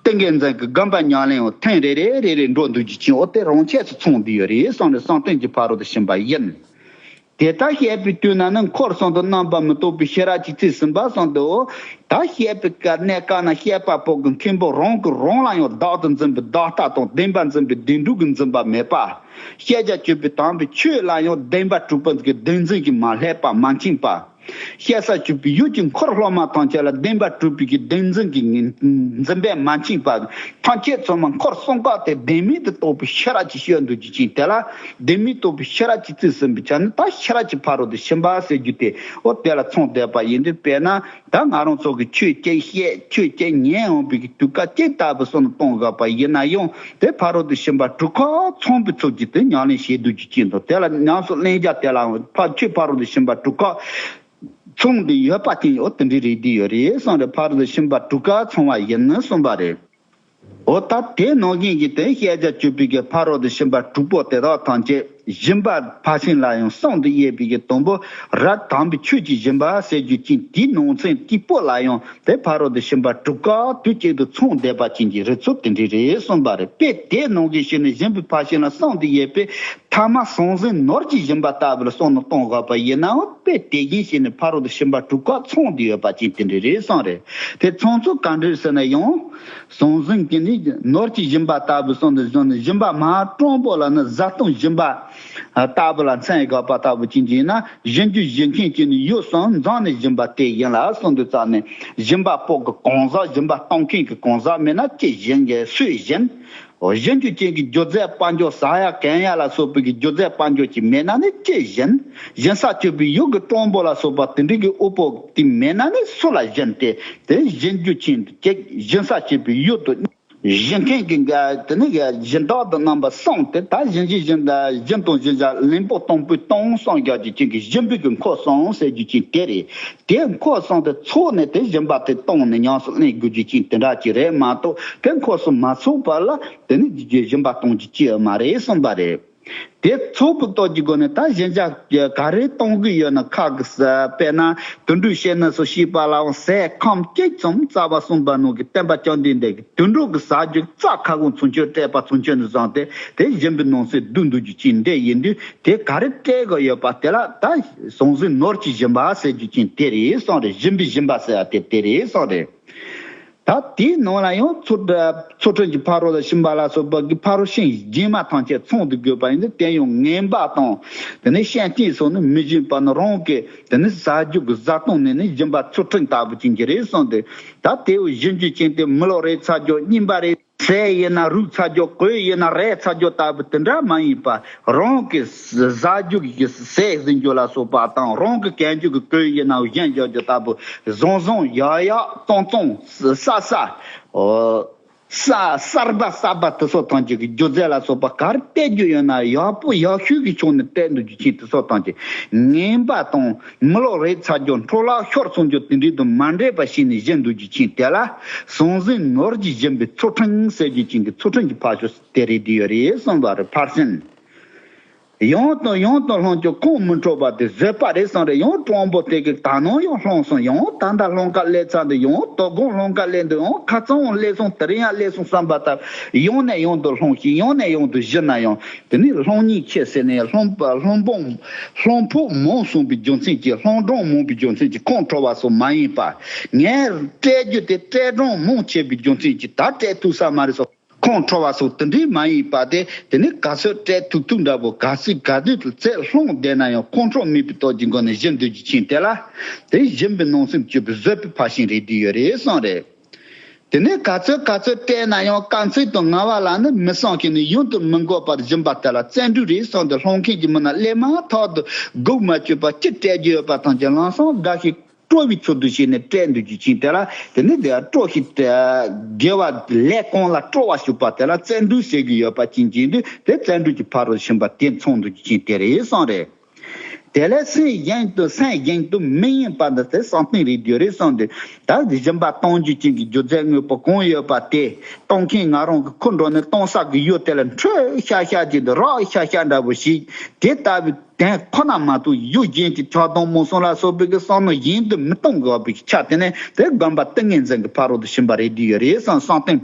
ཏིང་ངེ་འཛིན་གྱི་སྒོམ་པ་ཉམས་ལེན་འོ་ཐེངས་རེ་རེ་རེ་རེ་འགྲོ་འདུག་རྒྱུ་ཅན་འོ་དེ་རང་ཆས་སུ་ཚང་བསྡད་ཡོད་རེད་གསུངས་ནས་གསང་སྟེང་གི་ཕ་རོལ་ཏུ་ཕྱིན་པ་ཡིན། དེ་ལྟར་བཤད་པའི་དུས་ན་ནི་འཁོར་གསུམ་དུ་རྣམ་པར་མི་རྟོག་པའི་ཤེས་རབ་ཀྱི་རྩིས་ཟིན་པ་གསུངས་འདུག་ད་བཤད་པའི་སྐབས་གནས་སྐབས་ན་བཤད་པ་པོ་གི་མཁན་པོ་རང་གིས་རང་ལ་ཡང་བདག་ཏུ་འཛིན་པའི་བདག་ལྟ་དང་བདེན་པར་འཛིན་པའི་བདེན་གྲུབ་ཀྱི་འཛིན་པ་མེད་པ། ཤེས་བྱ་སྤྱོད་པའི་དམ་པའི་ཆོས་ལ་ཡང་བདེན་པར་གྲུབ་པའི་བདེན་འཛིན་གྱིས་མ་བསླད་པ་མ་འཆིང་བ། ཤེས་བྱ་སྤྱོད་པའི་ཡུལ་གྱི་འཁོར་སློབ་མ་ཐམས་ཅད་ལ་བདེན་པར་གྲུབ་པའི་གི་བདེན་འཛིན་གྱི་འཛིན་པས་མ་འཆིང་བ། ཐམས་ཅད་ཚང་མ་འཁོར་གསུམ་ཀ་དེ་བདེན་མེད་དུ་རྟོགས་པའི་ཤེས་རབ་ཀྱི་ཤེས་འདུག་རྒྱུ་ཅན་དེ་ལ་བདེན་མེད་རྟོགས་པའི་ཤེས་རབ་ཀྱི་རྩིས་ཟིན་པའི་ཆ་ནས་ད་ཤེས་རབ་ཀྱི་ཕ་རོལ་ཏུ་ཕྱིན་པ་ཟེར་རྒྱུ་དེ་འོ་དེ་ལ་ཚང་བསྡད་པ་ཡིན་དུས་དཔེར་ན་ད་ང་རང་ཚོ་གི་ཆོས་གཅིག་བཤད་ཆོས་གཅིག་ཉན་འོང་པའི་གི་དུས་སྐབས་གཅིག་ལྟ་བུ་སོགས་ནས་གཏོང་དགོས་པ་ཡིན་ན་ཡང་དེ་ཕ་རོལ་ཏུ་ཕྱིན་པ་དྲུག་ཀ་ཚང་བའི་ཚུལ་གྱིས་དེ་ཉམས་ལེན་བྱེད་འདུག་རྒྱུ་ཅན་དང་དེ་ལ་ཉམས་སུ་ལེན་རྒྱུ་དེ་ལའང་ཕ་ཆོས་ཕ་རོལ་ཏུ་ཕྱིན་པ་དྲུག་ཀ་ཚང་སྟེ་ཡོད་པ་ཅན་འོ་དེ་འདྲའི་རིགས་འདི་ཡོད་རེད་གསུངས་རེད། ཕ་རོལ་ཏུ་ཕྱིན་པ་དྲུག་ཀ་ཚང་བ་ཡིན་ནི་གསུངས་པ་རེད། འོ་ད་དེ་ནང་བཞིན་གྱི་དེ་ཤེས་བྱ་སྤྱོད་པའི་གི་ཕ་རོལ་ཏུ་ཕྱིན་པ་དྲུག་པོ་དེ་དག་ཐམས་ཅད་སྦྱིན་པ་ཕར་ཕྱིན་ལ་ཡང་གསུམ་དུ་དབྱེ་བའི་གི་དང་པོ་རབ་དམ་པའི་ཆོས་ཀྱི་སྦྱིན་པ་ཟེར་རྒྱུ་ཅན་དེའི་ནང་ཚན་དེའི་པོ་ལ་ཡང་དེ་ཕ་རོལ་ཏུ་ཕྱིན་པ་དྲུག་ཀ་དུས་གཅིག་ཏུ་ཚང་བསྡད་པ་ཅན་གྱི་རིགས་ཚོ་དེ་འདྲ་རེད་གསུངས་པ་རེད། དཔེ་དེ་ནང་བཞིན་བྱས་ནས་སྦྱིན་པའི་ཕར་ཕྱིན་ལ་གསུམ་དུ་དབྱེ་བའི་ཐ་མ་ཟང་ཟིང་ནོར་གྱི་སྦྱིན་པ་ལྟ་བུ་ལ་གསུམ་ནས་གཏོང་དགོས་པ་ཡིན་ནའང་དཔེ་དེ་བཞིན་བྱས་ནས་ཕ་རོལ་ཏུ་ཕྱིན་པ་དྲུག་ཀ་ཚང་བསྡད་ཡོད་པ་ཅན་དེ་འདྲ་རེད་གསུངས་རེད། དེ་ཚང་ཚུལ་ག་འདྲ་ཟེར་ན་ཡང་ཟང་ཟིང་གི་ནི་ནོར་གྱི་སྦྱིན་པ་ལྟ་བུ་གསུམ་དུ་བཟུང་ནས་སྦྱིན་པ་མ་དྲང་པོ་ལ་ནི་བཟའ་བཏུང་སྦྱིན་པ་ལྟ་བུ་ལ་མཚན་དགོས་པ་ལྟ་བུ་ཅན་གྱི་ཡིན་ན་སྦྱིན་རྒྱུ་སྦྱིན་མཁན་གྱི་ནི་ཡུལ་གསུམ་འཛོམས་ནས་སྦྱིན་པ་དེ་ཡིན་ལ་གསུངས་དུས་ཙམ་ནས་སྦྱིན་པ་པོ་གི་གང་ཟག་སྦྱིན་པ་གཏོང་མཁན་གྱི་གང་ཟག་མིན་ན་ཅི་སྦྱིན་གྱི་སུས་སྦྱིན། འོ་སྦྱིན་རྒྱུ་ཅན་གྱི་རྒྱུ་རྫས་དཔལ་འབྱོར་ཟ་ཡ་གོན་ཡ་ལ་སོགས་པའི་གི་རྒྱུ་རྫས་དཔལ་འབྱོར་གྱི་མེད་ན་ནི་ཅི་སྦྱིན། སྦྱིན་ས་སྤྱོད་པའི་ཡུལ་གྱི་དྲང་པོ་ལ་སོགས་པ་དེ་འདྲའི་གི་དབུལ་པོ་དེ་མེད་ན་ནི་སུ་ལ་སྦྱིན་ཏེ། དེ་སྦྱིན་རྒྱུ་ཅན་དུ་གཅིག་སྦྱིན་ས་སྤྱོད་པའི་ཡུལ་དུ་སྦྱིན་མཁན་གྱི་འགའ་དེ་ནི་ག་སྦྱིན་བདག་དང་རྣམ་པ་གསུམ་སྟེ། ད་སྦྱིན་བྱེད་སྦྱིན་བདག་སྦྱིན་དང་སྦྱིན་བྱ་ལེན་པོ་གཏོང་པོའི་གཏོང་གསུམ་རྒྱག་རྒྱུ་ཅན་གྱི་སྦྱིན་པའི་གི་འཁོར་གསུམ་ཟེར་རྒྱུ་ཅན་དེ་རེད། དེ་འཁོར་གསུམ་དེ་ཚོགས་ནས་དེ་སྦྱིན་པ་དེ་གཏོང་ནས་ཉམས་སུ་ལེན་དགོས་རྒྱུ་ཅན་དེ་འདྲ་ཅིག་རེད་མ་གཏོགས་དེ་འཁོར་གསུམ་མ་ཚོགས་པ་ལ་དེ་ནི་སྦྱིན་པ་གཏོང་རྒྱུ་ཅི་ཡང་མ་རེད་གསུངས་པ་རེད། དེ་ཚོགས་པའི་སྟོབས་ཀྱི་སྒོ་ནས་ད་གཞན་ཅག་ག་རེ་གཏོང་གི་ཡོད་ན་ཁག་གི་ས་དཔེར་ན་དུད་འགྲོའི་བཤད་ན་སོ་ཤེས་པ་ལའང་ཟས་ཁམ་གཅིག་ཙམ་རྩ་བ་གསུམ་པ་ནང་གི་བསྟན་པ་བཅོམ་ལྡན་འདས་ཀྱིས་དུད་འགྲོ་གི་ཟ་རྒྱུ་རྩྭ་ཁ་གོང་ཚུན་ཆོད་སྤྲད་པ་ཚུན་ཆོད་ནས་བཟུང་སྟེ་དེ་སྦྱིན་པའི་ནང་གསེས་བསྡུ་འདུག་རྒྱུ་ཅན་འདི་ཡིན་དུས་དེ་ག་རེ་སྤྲད་དགོས་ཡོད་པ་དེ་ལ་ད་ཟང་ཟིང་ནོར་གྱི་སྦྱིན་པ་ཟེར་རྒྱུ་ཅན་དེ་རེད་གསུངས་རེད། སྦྱིན་པའི་སྦྱིན་པ་ཟེར་བ་དེ་དེ་རེད་གསུངས་རེད། ད་དེའི་ནང་ལ་ཡང་ཚུལ་ཁྲིམས་ཀྱི་ཕ་རོལ་ཏུ་ཕྱིན་པ་ལ་སོགས་པ་གི་ཕ་རོལ་ཕྱིན་རྗེས་མ་ཐམས་ཅད་ཚང་དུ་དགོས་པ་ཡིན་ཏེ་དེ་ཡང་ངན་པ་དང་དེ་ནས་ཤན་སྐྱེས་སོགས་ནི་མི་སྦྱིན་པ་ནི་རང་གི་དེ་ནི་ཟ་རྒྱུ་གི་བཟའ་བཏུང་ནི་ནི་སྦྱིན་པ་ཚུལ་ཁྲིམས་ལྟ་བུ་ཅན་གྱི་རེད་གསུངས་ཏེ། ད་དེ་བཞིན་རྒྱུ་ཅན་དེ་མི་ལོ་རེ་ཚ་རྒྱུ་རྙིང་པ་རེ། ཟས་ཡིན་ན་རུལ་ཚར་རྒྱུ་གོས་ཡིན་ན་རལ་ཚར་རྒྱུ་ལྟ་བུ་དེ་འདྲ་མ་ཡིན་པ་རང་གི་ཟ་རྒྱུ་གི་ཟས་ཟིན་རྒྱུ་ལ་སོགས་པ་དང་རང་གི་གྱོན་རྒྱུ་གི་གོས་ཡིན་ན་གཞན་རྒྱག་རྒྱུ་ལྟ་བུ་བཟང་བཟང་ཡག་ཡག་གཙང་གཙང་ས་ས་ས་གསར་པ་གསར་པ་དེ་ཚོ་ཐམས་ཅད་ཀྱི་རྒྱུ་རྫས་ལ་སོགས་པ་ག་རེ་སྤྲད་རྒྱུ་ཡོད་ན་ཡག་པོ་ཡག་ཤོས་ཀྱི་ཕྱོགས་ནས་སྤྲད་འདུག་རྒྱུ་ཅན་དེ་ཚོ་ཐམས་ཅད་ངན་པ་དང་། མི་ལོ་རེ་ཚ་རྒྱུ་འཕྲོ་བརླག་ཤོར་སོང་རྒྱུ་དེ་འདྲའི་དང་མ་འདྲེས་པ་ཞིག་ནས་བཞིན་དུ་རྒྱུ་ཅན་དེ་ལ་ཟང་ཟིང་ནོར་གྱིས་བཞིན་པའི་ཚུལ་ཁྲིམས་ཟེར་རྒྱུ་ཅན་གྱི་ཚུལ་ཁྲིམས་ཀྱི་ཕ་ཤོ་དེ་རེད་དེ་ཡོད་རེད་གསུངས་པ་རེད། ཕར་ཕྱིན། ཡང་དང་ཡང་དུ་སློང་རྒྱུ་ཁོང་མི་ཁྲོ་བ་དེ་བཟོད་པ་རེད་གསུངས་རེད། ཡང་དྲང་པོ་དེ་གི་ད་ནང་ཡང་སློང་སོང་། ཡང་ད་ལྟ་སློང་ག་སླེབས་ཚར་འདུག་ཡང་དོ་དགོང་སློང་ག་སླེབས་འདུག་ཡང་ཁ་ཚང་སླེབས་སོང་། དེ་རིང་ཡང་སླེབས་སོང་བསམ་པ་ལྟར་ཡང་ནས་ཡང་དུ་སློང་ཞིང་ཡང་ནས་ཡང་དུ་བཞི་ན་ཡང་། དེ་ནི་སློང་ཉེས་ཆེ་ཟེར་ནས་སློང་སློང་སྤོང་སློང་ཕོག་མང་སོང་བའི་རྒྱུ་མཚན་གྱིས་སློང་གྲངས་མང་བའི་རྒྱུ་མཚན་གྱིས་ཁོང་ཁྲོ་བ་སོགས་མ་ཡིན་པ། ངས་སྤྲད་རྒྱུ་དེ་སྤྲད་གྲངས་མང་ཆེ་བའི་རྒྱུ་མཚན་གྱིས་ད་སྤྲད་ཐུབ་ས་མ་རེད་སོགས་ཁོང་ཁྲོ་བ་སོགས་དེ་འདྲའི་མ་ཡིན་པ་དེ། དེ་ནི་ག་ཚོད་སྤྲད་ཐུབ་ཐུབ་འདྲ་པོ་ག་ཚོད་ག་དུས་དུ་ཚད་སློང་བསྡད་ན་ཡང་ཁོང་ཁྲོ་མེད་པའི་སྟོབས་ཀྱི་སྒོ་ནས་བཞིན་སྡོད་རྒྱུ་ཅན་དེ་ལ་དེ་སྦྱིན་པའི་ནང་སེམས་སྤྱོད་པའི་བཟོད་པའི་ཕར་ཕྱིན་རེད་དེ་ཡོད་རེད་གསུངས་རེད། དེ་ནས་ག་ཚོད་ག་ཚོད་སྤྲད་ན་ཡང་དཀའ་ཚེགས་དང་ངལ་བ་ལ་ནི་མི་སྲུང་གི་ནི་ཡུན་དུ་མི་འགོར་བར་སྦྱིན་པ་དེ་ལ་བརྩོན་འགྲུས་རེད་གསུངས་ཏེ། སློང་མཁན་གྱི་མི་རྣམས་སླད་མ་ཐག་ཏུ་སྒུག་མ་བཅུག་པར་ཅི་སྤྲད་རྒྱུ་ཡོད་པ་ཐམས་ཅད་ལམ་སང་དགའ་ཞིང་སྤྲོ་བའི་ཚུལ་དུ་བྱས་ནས་སྤྲད་འདུག་རྒྱུ་ཅན་དེ་ལ་དེ་ནི་དེ་སྤྲོ་ཞིང་དགེ་བ་ལས་གང་ལ་སྤྲོ་བ་ཞུགས་པ་དེ་ལ་བརྩོན་འགྲུས་ཟེར་གྱི་ཡོད་པ་ཅན་གྱི་འདུག་དེ་བརྩོན་འགྲུས་ཀྱི་ཕ་རོལ་ཕྱིན་པ་དེ་མཚོན་འདུག་རྒྱུ་ཅན་དེ་རེད་གསུངས་རེད། དེ་ལས་སེམས་གཞན་དུ་སེམས་གཞན་དུ་མི་གཡེང་བ་འདི་དེ་བསམ་གཏན་རེད་དེ་ཡོད་རེད་གསུངས་ཏེ། ད་སྦྱིན་པ་གཏོང་རྒྱུ་ཅན་གྱི་རྒྱུ་རྫས་དངོས་པོ་གང་ཡོད་པ་དེ་གཏོང་མཁན་ང་རང་གི་ཁུར་འགྲོ་ནས་གཏོང་ས་གི་ཡུལ་དེ་ལ་འཕྲོད་ཤག་ཤག་ཅིག་དང་རག་ཤག་ཤག་འདྲ་པོ་ཞིག་དེ་ལྟ་བུའི་དོན་ཁོ་ན་མ་གཏོགས་ཡུལ་གཞན་གྱི་ཆགས་སྡང་མུན་གསུམ་ལ་སོགས་པའི་གི་བསམ་བློ་གཞན་དུ་མི་གཏོང་དགོས་པའི་ཆ་དེ་ནས་དེ་སྒོམ་པ་ཏིང་ངེ་འཛིན་གྱི་ཕ་རོལ་ཏུ་ཕྱིན་པ་རེད་དེ་ཡོད་རེད་གསུངས། བསམ་གཏན་